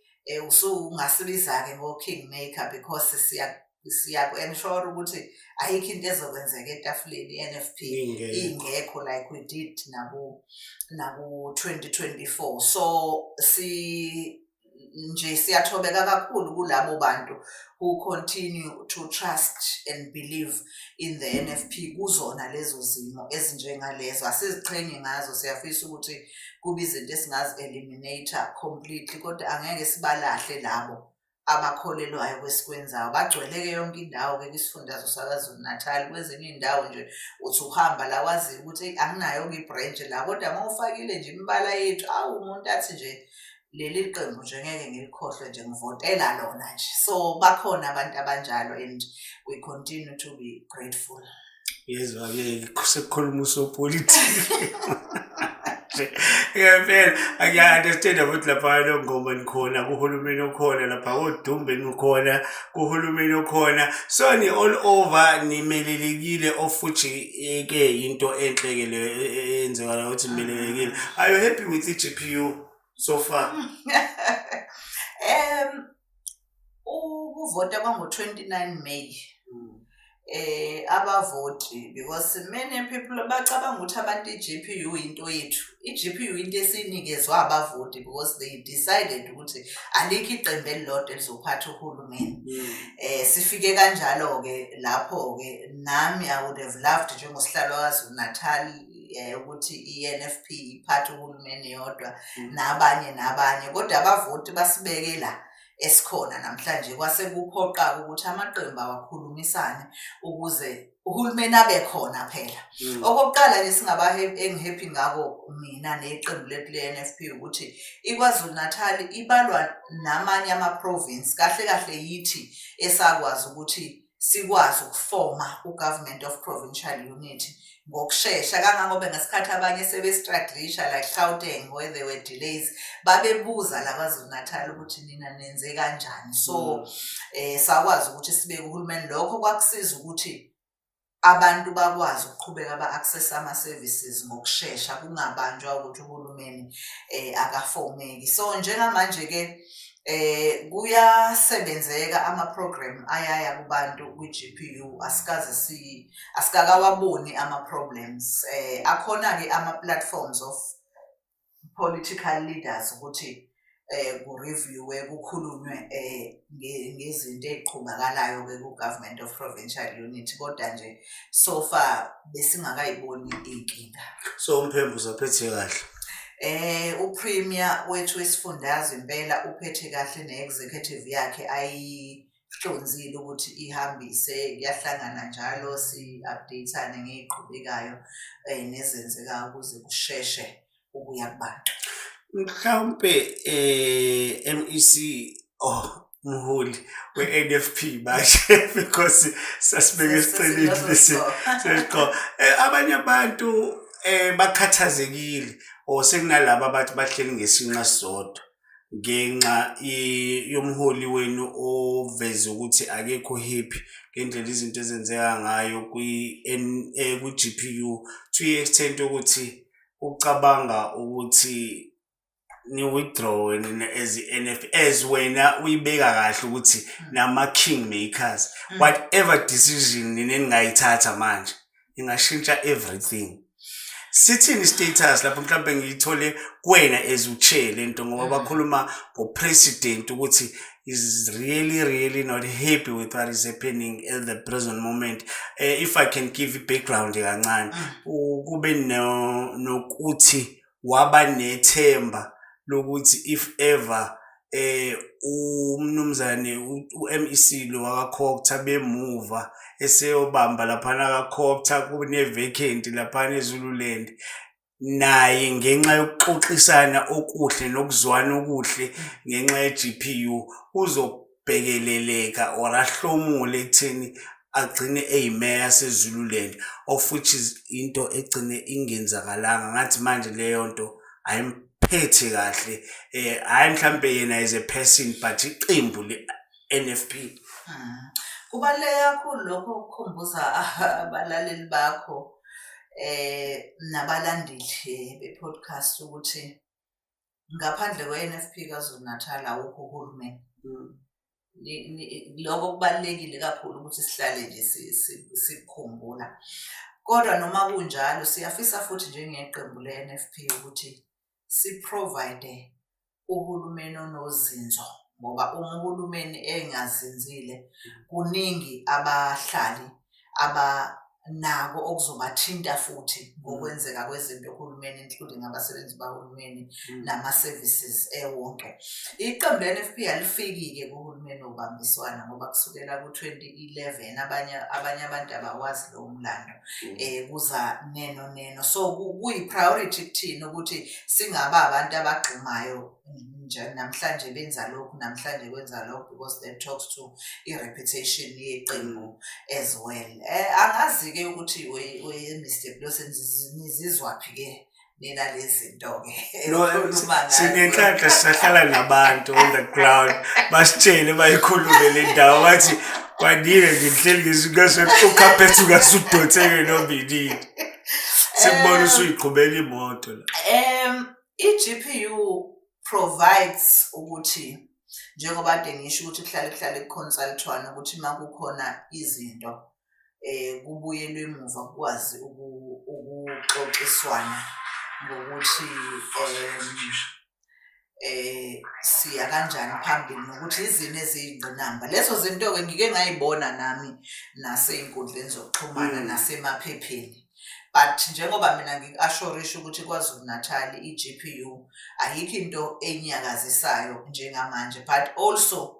Usungasibiza-ke ngo-kingmaker because siya Siyaku-ensure ukuthi ayikho into ezokwenzeka etafuleni i-NFP Ingekho. ingekho, like we did naku 2024. So si nje siyathobeka kakhulu kulabo bantu who continue to trust and believe in the NFP kuzona lezo zimo ezinjengalezo. Asiziqhenyi ngazo, siyafisa ukuthi kube izinto esingazi-eliminate completely, kodwa angeke sibalahle labo abakholelwayo kwesikwenzayo. Bagcwele-ke yonke indawo-ke kwisifundazwe saKwaZulu Natal. Kwezinye iy'ndawo nje uthi uhamba la waziyo ukuthi eyi, anginayo-ke i-branch la, kodwa uma ufakile nje imibala yethu, awu, umuntu athi nje leli qembu nje ngeke ngilikhohlwe nje, ngivotela lona nje. So bakhona abantu abanjalo and we continue to be grateful. Yezwa-ke, sekukhuluma usopolitiki nje ngempela. Ngiya-understand ukuthi lapha Nongoma nikhona kuhulumeni okhona, lapha koDumbe nikhona kuhulumeni okhona, so ni all over, nimelelekile, of which ke into enhle-ke leyo eyenzekala ukuthi nimelelekile. Are you happy with i-GPU so far? Ukuvota kwango-29 May, abavoti, because many people bacabanga ukuthi abantu i-GPU into yethu. I-GPU into esinikezwa abavoti because they decided ukuthi alikho iqembu elilodwa elizophatha uhulumeni. Sifike kanjalo ke lapho ke. Nami I would have loved njengosihlalo waKwaZulu Natal ukuthi i-NFP iphathe uhulumeni yodwa nabanye nabanye, kodwa abavoti basibeke la esikhona namhlanje, kwase kuphoqa ukuthi amaqembu awakhulumisane ukuze uhulumeni abe khona phela. Okokuqala nje singaba engi-happy ngako mina neqembu lethu le-NFP ukuthi iKwaZulu Natal ibalwa namanye ama-province. Kahle kahle yithi esakwazi ukuthi sikwazi ukufoma u-Government of Provincial Unity ngokushesha kangangoba ngesikhathi abanye sebe-strugglisha like Gauteng, where there were delays, babebuza la KwaZulu Natal ukuthi nina nenze kanjani. So sakwazi ukuthi sibeke uhulumeni. Lokho kwakusiza ukuthi abantu bakwazi ukuqhubeka ba-access ama-services ngokushesha, kungabanjwa ukuthi uhulumeni akafomeki. So njengamanje ke kuyasebenzeka, ama-program ayaya kubantu kwi-GPU, asikaze si asikakawaboni ama-problems. Akhona-ke ama-platforms of political leaders ukuthi ku-review-we, kukhulunywe ngezinto ey'qhubakalayo-ke ku-Government of Provincial Unity, kodwa nje so far besingakayiboni iy'nkinga. So uMphembu usaphethe kahle? U-Premier wethu wesifundazwe impela uphethe kahle ne-executive yakhe ayihlonzile ukuthi ihambise. Kuyahlangana njalo, si-update-ane ngey'qhubekayo nezenzekayo ukuze kusheshe ukuya kubantu. Mhlawumpe MEC, oh, umholi we-NFP manje, because sasibeke esiceleni lesi sesiqo, abanye abantu bakhathazekile or sekunalabo abathi bahleli ngesinqa sisodwa ngenxa yomholi wenu oveze ukuthi akekho happy ngendlela izinto ezenzeka ngayo kwi-GPU, to i-extent ukuthi ucabanga ukuthi ni-withdraw nina as i-NFP, as wena uyibeka kahle ukuthi nama-king makers, whatever decision nina eningayithatha manje ingashintsha everything. Sithini status lapho? Mhlawumbe ngiyithole kuwena as u-chair lento, ngoba bakhuluma ngo-president ukuthi is really really not happy with what is happening at the present moment. If I can give i-background kancane, kube nokuthi waba nethemba lokuthi if ever umnumzane u-MEC lo wakaCogta bemuva eseyobamba laphana kaCogta, kune-vacant laphana eZululand, naye ngenxa yokuxoxisana okuhle nokuzwana okuhle ngenxa ye-GPU uzobhekeleleka or ahlomule ekutheni agcine eyimeya yaseZululand, of which is into egcine ingenzakalanga. Ngathi manje leyo nto ayimphethe kahle, hhayi mhlampe yena as a person, but iqembu le-NFP. Kubaluleke kakhulu lokho ukukhumbuza abalaleli bakho nabalandeli be-podcast ukuthi ngaphandle kwe-NFP KwaZulu Natal awukho uhulumeni. Lokho kubalulekile kakhulu ukuthi sihlale nje sikukhumbula. Kodwa noma kunjalo siyafisa futhi njengeqembu le-NFP ukuthi si-provide uhulumeni onozinzo, ngoba uma uhulumeni engazinzile kuningi abahlali abanako okuzobathinta futhi ngokwenzeka kwezinto kuhulumeni, including abasebenzi bahulumeni nama-services ewonke. Iqembu le-NFP alifiki-ke kuhulumeni wobambiswano ngoba kusukela ku-2011 abanye abantu abawazi lowo mlando, kuza neno neno. So kuyi-priority kuthina ukuthi singaba abantu abagxumayo nje namhlanje benza lokhu, namhlanje kwenza lokhu, because that talks to i-reputation yeqembu as well. Angazi-ke ukuthi we Mr Blose nizizwaphi-ke nina lezi zinto-ke No, ekhuluma ngazo. Sinenhlanhla, sisahlala nabantu on the ground, basitshele, bayikhulume le ndawo, bathi kwanile nje nihleli ngesikhathi ukhaphethe ungasudonseke noma inini, sikubona usuyiqhubela imoto la. I-GPU provides ukuthi njengoba kade ngisho ukuthi kuhlale ku-consultwana ukuthi uma kukhona izinto kubuyelwe emuva kukwazi ukuxoxiswana ngokuthi siya kanjani phambili nokuthi izini eziyingqinamba. Lezo zinto-ke ngike ngayibona nami nasey'nkundleni zokuxhumana nasemaphepheni. But njengoba mina ngiku-assure-isha ukuthi KwaZulu Natal i-GPU ayikho into enyakazisayo njengamanje, but also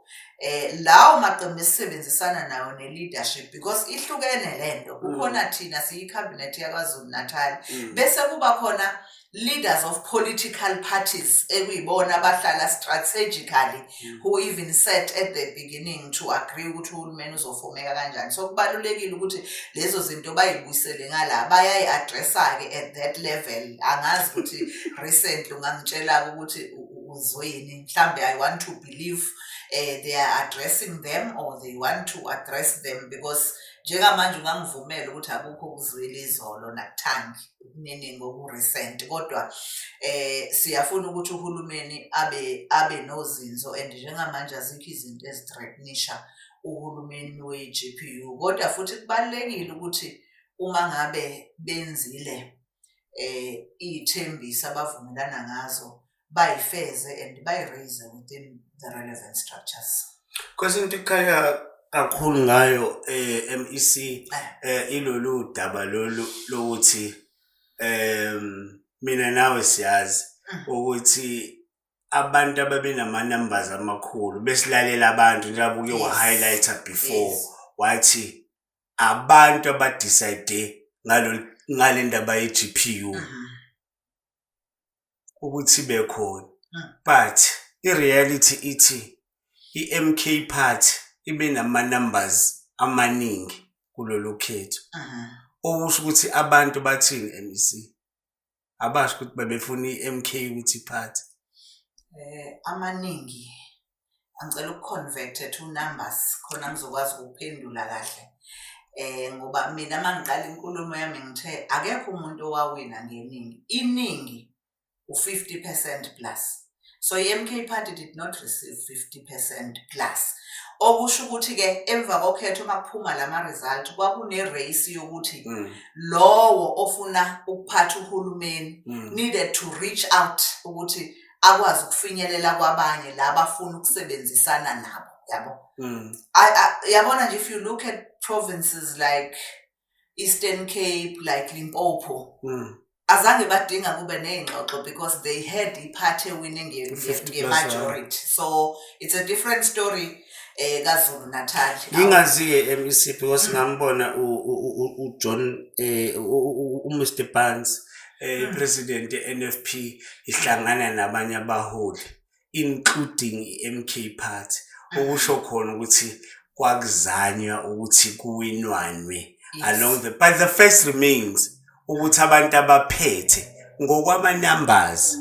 lawo maqembu esisebenzisana nawo ne-leadership, because ihlukene lento. Kukhona thina siyi-cabinet yaKwaZulu Natal, bese kuba khona leaders of political parties ekuyibona abahlala strategically, who even sat at the beginning to agree ukuthi uhulumeni uzofomeka kanjani. So kubalulekile ukuthi lezo zinto bayibuyisele ngala, bayayi-addressa-ke at that level. Angazi ukuthi recently ungangitshela ukuthi uzweni, mhlambe I want to believe they are addressing them or they want to address them, because njengamanje ungangivumela ukuthi akukho ukuzwela izolo nakuthangi kuningi oku-recent, kodwa siyafuna ukuthi uhulumeni abe nozinzo, and njengamanje azikho izinto ezi-threatenisha uhulumeni we-GPU. Kodwa futhi kubalulekile ukuthi uma ngabe benzile iy'thembiso abavumelana ngazo, bayifeze and bayi-raise within the relevant structures. Because into ekhaya kakhulu ngayo, MEC, ilolu daba lolu lokuthi mina nawe siyazi ukuthi abantu ababenama numbers amakhulu besilalela abantu, njengoba uke wa-highlighter before, wathi abantu aba-decide ngale ndaba ye-GPU ukuthi bekhona, but i-reality ithi i-MK Party ibe nama-numbers amaningi kulolu khetho, okusho ukuthi abantu bathini, MEC? Abasho ukuthi babefuna i-MK ukuthi iphathe. Amaningi, angicela uku-convert to numbers khona ngizokwazi ukuphendula kahle. Ngoba mina uma ngiqala inkulumo yami ngithe akekho umuntu owawina ngeningi, iningi u-50% plus. So i-MK Party did not receive 50% plus, okusho ukuthi-ke emva kokhetho uma kuphuma lama-result kwakune-race yokuthi lowo ofuna ukuphatha uhulumeni needed to reach out ukuthi akwazi ukufinyelela kwabanye la abafuna ukusebenzisana nabo, yabo. Yabona nje, if you look at provinces like Eastern Cape, like Limpopo, azange badinga kube ney'ngxoxo because they had i-party winning 50 plus. nge-majority. So it's a different story kaZulu Natal. Ngingazi-ke, MEC, because ngambona uJohn uMr Barnes, president ye-NFP, ihlangana nabanye abaholi, including i-MK Party, okusho khona ukuthi kwakuzanywa ukuthi kuwinwanwe along the, but the fact remains ukuthi abantu abaphethe ngokwama numbers,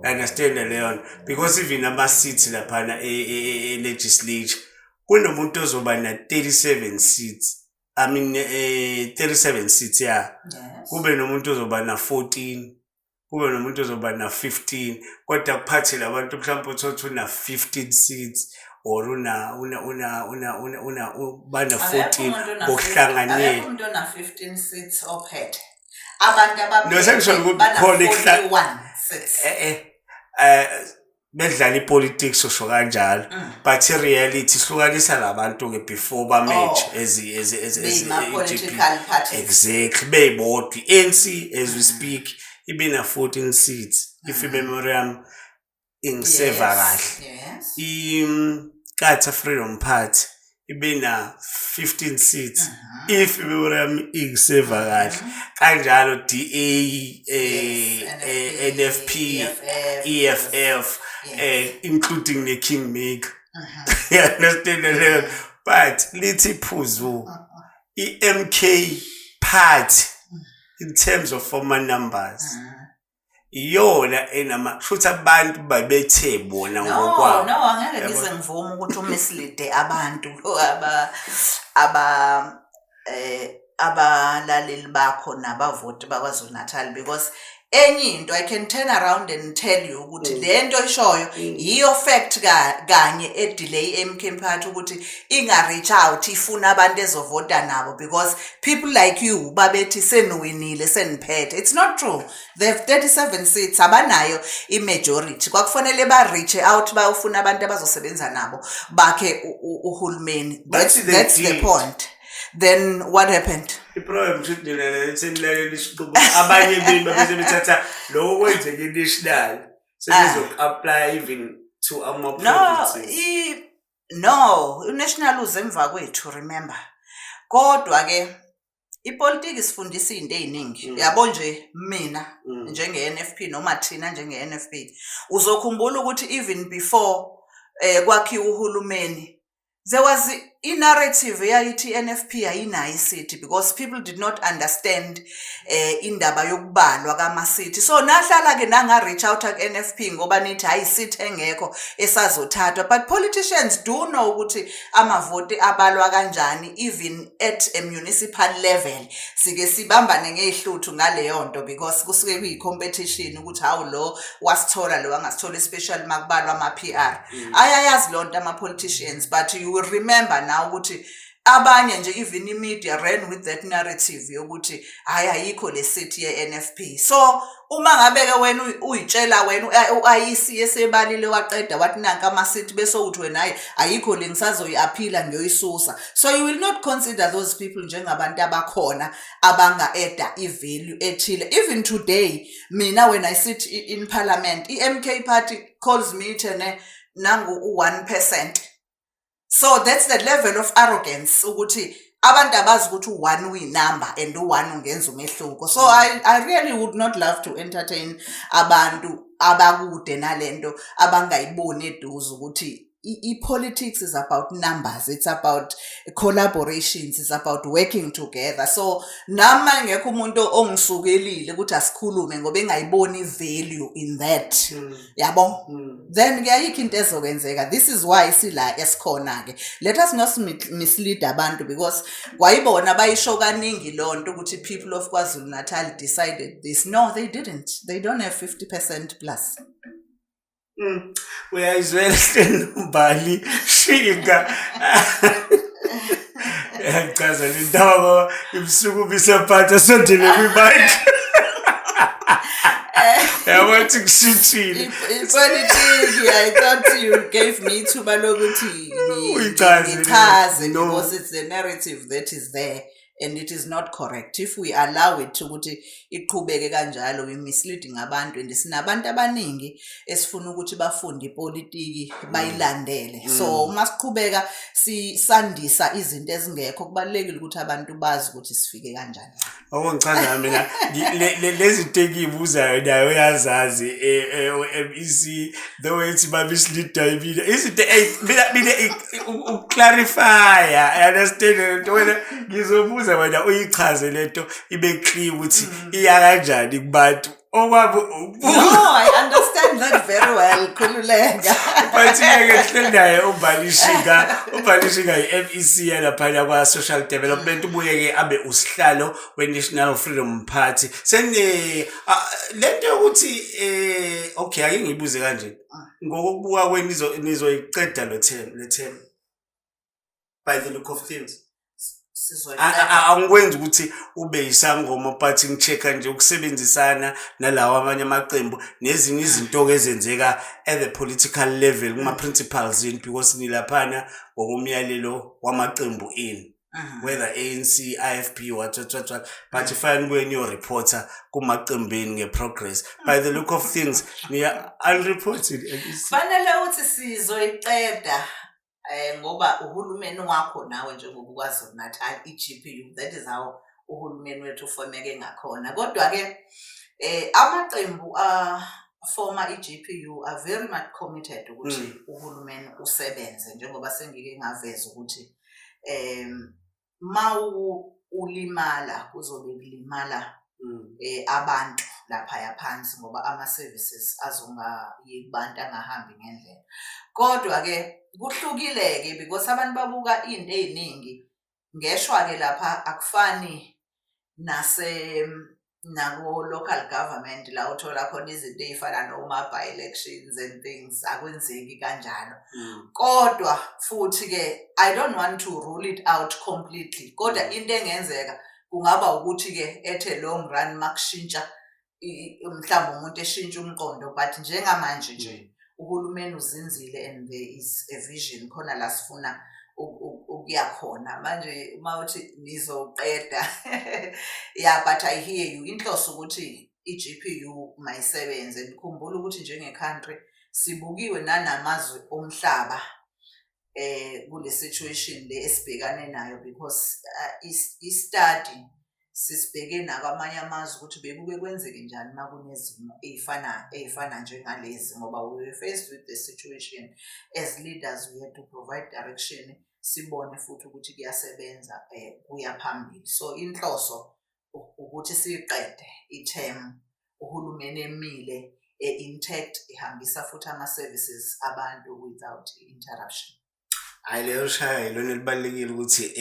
understand leyo nto, because even ama-seats laphana e-legislature kunomuntu ozoba na 37 seats, I mean 37 seats, yeah, kube nomuntu ozoba na 14, kube nomuntu ozoba na 15, kodwa kuphathe labantu mhlawumbe uthola ukuthi una 15 seats. or una una una una una una bana 14 ngokuhlanganyela. Akekho umuntu ona 15 seats ophethe. Abantu abaphethe No, sengisho ukuthi bana khona 41 seats. Bedlala ipolitics, usho kanjalo, but i-reality ihlukanisa labantu ke before ba-merge as Beyima-political parties. Exactly, beyibodwa. I-ANC as we speak ibina 14 seats, if i-memory yami ingiseva kahle. INkatha Freedom Party ibina 15 seats, if i-memory yami ingiseva kahle. Kanjalo DA, Yes, NFP, EFF, EFF, including the Kingmaker, you understand the level? But lithi phuzu i-MK Party in terms of former numbers iyona enama futhi abantu babethe bona No, ngokwabo. no, angeke Yabo. ngize ngivume ukuthi u-mislead abantu aba abalaleli bakho nabavoti baKwaZulu Natal, because enye into I can turn around and tell you ukuthi le nto ishoyo yiyo fact kanye e-delay MK Party ukuthi inga reach out ifuna abantu ezovota nabo, because people like you babethi seniwinile, seniphethe. It's not true. They have 37 seats, abanayo i-majority. Kwakufanele ba reach out bayofuna abantu abazosebenza nabo bakhe uhulumeni. But That's, they that's the did. point. Then what happened? I-problem kusho ukuthi nina senilalela isiqubu, abanye benu babese bethatha lokho kwenzeka i-national sebezoku-apply even to No, ama-provinces. No, unational uze emva kwethu, remember. Kodwa ke ipolitiki isifundisa izinto eziningi. Yabo nje mina njenge-NFP noma thina njenge-NFP. Uzokhumbula ukuthi even before kwakhiwa uhulumeni, there was i-narrative eyayithi i-NFP ayinayo i-seat because people did not understand indaba yokubalwa kama-seat. So nahlala ke nanga reach out ku-NFP ngoba nithi hayi, seat engekho esazothathwa, but politicians do know ukuthi amavoti abalwa kanjani even at a municipal level. Sike sibambane ngezihluthu ngaleyo nto because kusuke kuyi-competition ukuthi hawu, lo wasithola, lo angasithola, especially makubalwa ama-PR. Ayayazi loo nto ama-politicians, but you will remember now ukuthi abanye nje, even i-media ran with that narrative yokuthi hayi, ayikho le seat ye-NFP. So uma ngabe-ke wena uyitshela wena u-IEC esebalile waqeda wathi nanka ama-seat, bese uthi wena hayi, ayikho le, ngisazoyi-appeala, ngiyoyisusa, so you will not consider those people njengabantu abakhona abanga-adda i-value ethile. Even today mina, when I sit in parliament, i-MK Party calls me ithene nangu u-1%. So that's the level of arrogance ukuthi abantu abazi ukuthi u-one uyi-number and u-one ungenza umehluko. So I really would not love to entertain abantu abakude nalento, abangayiboni eduze ukuthi i-politics is about numbers, it's about collaborations, it's about working together. So nami ngekho umuntu ongisukelile ukuthi asikhulume ngoba engayiboni i-value in that, yabo, then kuyayikho into ezokwenzeka. This is why sila esikhona-ke. Let us not mislead abantu because kwayibona bayisho kaningi loo nto ukuthi people of KwaZulu Natal decided this. No, they didn't. They don't have 50% plus. Uyayizwela Mbali Shinga. Yachaza le ndaba ngoba imsukumisa phansi asondele kwi-mic. Yabo ukuthi kushintshile. Ipolitiki, I thought you gave me ithuba lokuthi Uyichaze. ngichaze No. because it's the narrative that is there and it is not correct. If we allow it ukuthi iqhubeke kanjalo, we misleading abantu, and sinabantu abaningi esifuna ukuthi bafunde ipolitiki, bayilandele. So uma siqhubeka sisandisa izinto ezingekho, kubalulekile ukuthi abantu bazi ukuthi sifike kanjani. Okungichaza mina lezi zinto engiyibuzayo nayo uyazazi, MEC, the way ethi ba-mislead mina izinto mina uku-clarify, understand lento wena ngizobuza. Ukuze wena uyichaze lento ibe clear ukuthi iya kanjani kubantu. Okwabo No, I understand that very well. Khululeka. But ke sihleli naye uMbali Shinga, uMbali Shinga i-MEC yalaphana kwa-Social Development, ubuye-ke abe usihlalo we-National Freedom Party. Sene lento yokuthi okay, ake ngiyibuze kanje. Ngokubuka kwenu nizoyiqeda lo term, le term, by the look of things? Sizoyiqeda. Angikwenzi ukuthi ube yisangoma, but ngi-check-a nje ukusebenzisana nalawa amanye amaqembu nezinye izinto-ke ezenzeka at the political level kuma-principals yini, because nilaphana ngokomyalelo wamaqembu enu, whether ANC, IFP, what what what what, but ifane nibuye niyo-reporta kumaqembeni nge-progress. By the look of things, niya unreported MEC. Fanele uthi sizoyiqeda ngoba uhulumeni wakho nawe njengoba uKwaZulu Natal i-GPU, that is how uhulumeni wethu ufomeke ngakhona. Kodwa ke amaqembu a forma i-GPU are very much committed ukuthi uhulumeni usebenze, njengoba sengike ngaveza ukuthi ma ulimala kuzobe kulimala abantu laphaya phansi, ngoba ama-services azongayi kubantu, angahambi ngendlela. Kodwa-ke kuhlukile-ke because abantu babuka into ey'ningi. Ngeshwa-ke lapha akufani nase nako-local government la uthola khona izinto ey'fana noma-by-elections and things, akwenzeki kanjalo. Kodwa futhi-ke I don't want to rule it out completely. Kodwa into engenzeka kungaba ukuthi-ke at a long run makushintsha mhlawumbe umuntu eshintsha umqondo, but njengamanje nje uhulumeni uzinzile and there is a vision khona la sifuna ukuya khona. Manje uma uthi nizoqeda, yeah, but I hear you. Inhloso ukuthi i-GPU mayisebenze. Nikhumbule ukuthi njenge-country sibukiwe nanamazwe omhlaba kule situation le esibhekane nayo, because i-study sisibheke nakwamanye amazwe ukuthi bekuke kwenzeke njani uma kunezimo ey'fana njengalezi, ngoba we were faced with the situation. As leaders, we had to provide direction, sibone futhi ukuthi kuyasebenza, kuya phambili. So inhloso ukuthi siyiqede i-term uhulumeni emile, e-intact, ihambisa futhi ama-services abantu without interruption. Hhayi, leyo shaya ilona elibalulekile ukuthi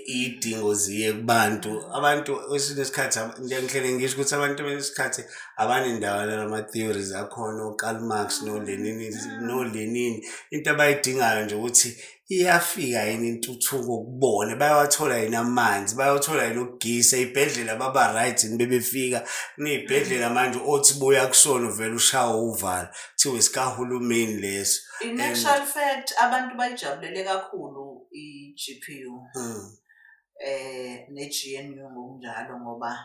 iy'dingo ziye kubantu. Abantu kwesinye isikhathi ngihlele ngisho ukuthi abantu kwesinye isikhathi abanendawo nalama-theories akhona o-Karl Marx no-Lenin no-Lenin. Into abayidingayo nje ukuthi iyafika yini intuthuko kubona, bayawathola yini amanzi, bayawathola yini ukugisa, ey'bhedlela baba-right yini bebefika. Kuney'bhedlela manje othi buya kusona uvele ushawe uvalo, kuthiwe esikahulumeni leso. In actual fact, abantu bayijabulele kakhulu i-GPU ne-GNU ngokunjalo, ngoba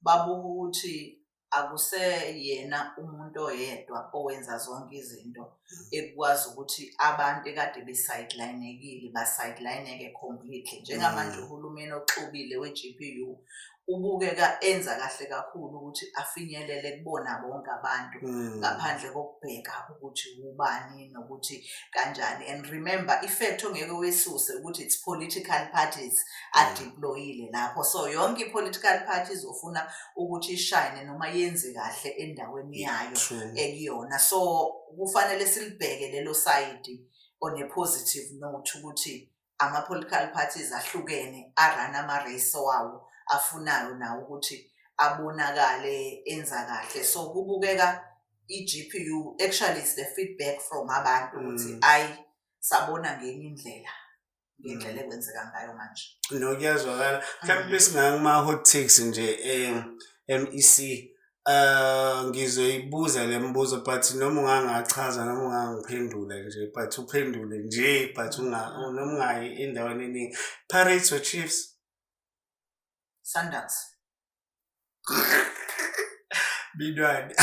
babuka ukuthi akuseyena umuntu oyedwa owenza zonke izinto, ekwazi ukuthi abantu ekade be-sideline-ekile ba-sideline-eke completely. Njengamanje uhulumeni oxubile we-GPU ubukeka enza kahle kakhulu ukuthi afinyelele kubona bonke abantu ngaphandle kokubheka ukuthi ubani nokuthi kanjani. And remember, i-fact ongeke uyisuse ukuthi it's political parties a-deployile lapho, so yonke i-political party izofuna ukuthi ishine noma yenze kahle endaweni yayo ekuyona. So kufanele silibheke lelo side on a positive note, ukuthi ama-political parties ahlukene a-run ama-race wawo afunayo nawo ukuthi abonakale enza kahle. So kubukeka i-GPU, actually it's the feedback from abantu ukuthi ayi, sabona ngenye indlela ngendlela ekwenzeka ngayo manje. No, kuyazwakala. Mhlawumbe besingaya kuma-hot takes nje, MEC. Ngizoyibuza le mibuzo, but noma ungangachaza noma ungangiphendula nje, but uphendule nje, but noma ungayi endaweni eningi. Pirates or Chiefs? Sundowns. Binwane.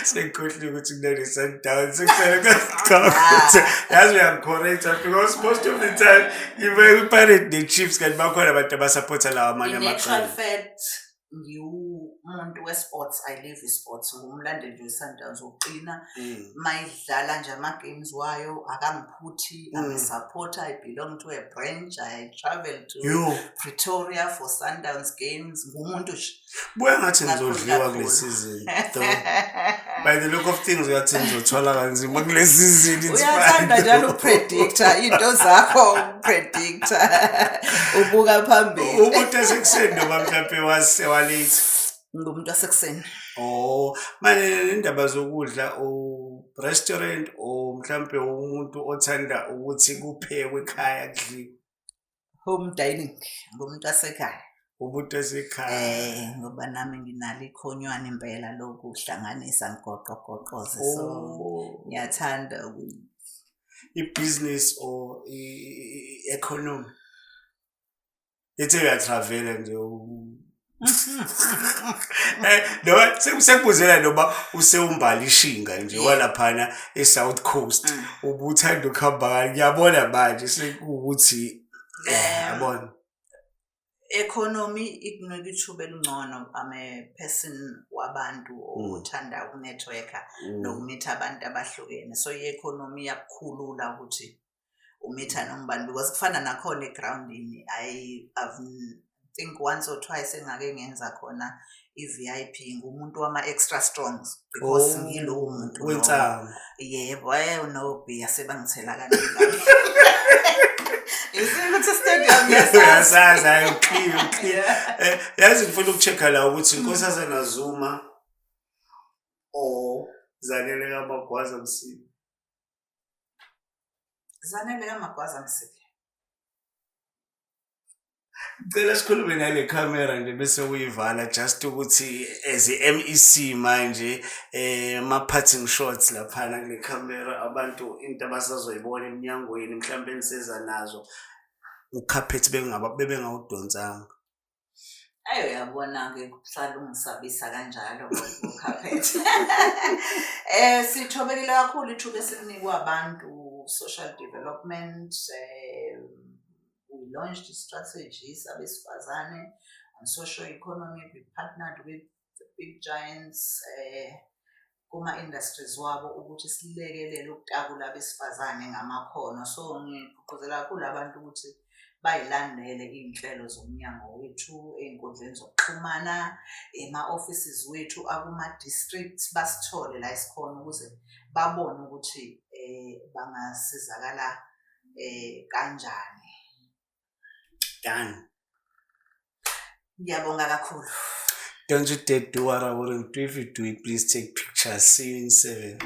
Sengikhohliwe ukuthi kunane-Sundowns. Sekufanele ukuthi yazi uyangi-correcta because most of the time ngibuye kwi-Pirates ne-Chiefs, kanti bakhona abantu abasapotha lawa amanye In actual amaqembu. fact, Ngiwumuntu we-sports, I live i-sports, ngumlandeli nje we-Sundowns wokuqina. Mayidlala nje ama-games wayo akangiphuthi. I'm a supporter, I belong to a branch, I travel to Yo, Pretoria for Sundowns games. Ngumuntu nje. Buya ngathi Kakhulu, ngizodliwa kule kakhulu. season though. By the look of things, uyathi ngizothola kanzima kule season. It's Uyathanda fine. njalo ukupredicta into zakho, ukupredicta ubuka phambili. Umuntu esekuseni noma mhlawumbe wasewalithi? Ngumuntu wasekuseni. Oh, manje indaba zokudla, u restaurant or mhlawumbe umuntu othanda ukuthi kuphekwe ekhaya kudliwe? Home dining, ngumuntu wasekhaya. Umuntu wasekhaya. Ngoba nami nginalo ikhonywane impela lokuhlanganisa ngigoqogoqoze, so ngiyathanda I-business or i-economy? Lethe uyatravela nje noma sekubuzela noma usewumbalishinga nje walaphana e-South Coast, ubuthanda ukuhamba kani? Ngiyabona manje sekuwukuthi yabona. Economy ikunika ithuba elingcono. I'm a person wabantu othanda ukunetworka nokumitha abantu abahlukene, so i-economy iyakukhulula ukuthi umitha noma ubani because kufana nakhona egrawundini. I've think once or twice engake ngenza khona i-VIP, ngumuntu wama-extra strongs because ngilowo muntu lowo. Wensangu. Yebo, nobhiya sebangithela kaningi. You see ukuthi stadium ngiyasazi. Uyasazi, hayi, uclear, uclear. Yazi ngifuna uku-check-a la ukuthi Nkosazana Zuma or Zanele kaMagwaza Msibi? Zanele kaMagwaza Msibi. Cela sikhulume nale camera nje bese uyivala, just ukuthi as i-MEC manje, ama-parting shots laphana kule camera, abantu into abasazoyibona eminyangweni mhlawumbe eniseza nazo, ukhaphethi bebengawudonsanga. Ayo, uyabona-ke, kusala ungisabisa kanjalo ngokhaphethe. Sithobekile kakhulu ithuba esilinikwa abantu, social development, we launched strategies abesifazane on social economy. We partnered with the big giants kuma-industries wabo ukuthi silekelele ukutakula abesifazane ngamakhono. So ngigqugquzela kakhulu abantu ukuthi bayilandele iy'nhlelo zomnyango wethu ey'nkundleni zokuxhumana, ema-offices wethu akuma-districts, basithole la esikhona ukuze babone ukuthi bangasizakala kanjani. Done. Ngiyabonga kakhulu. Don't you dare do what I wouldn't do. If you do it, please take pictures. See you in 7.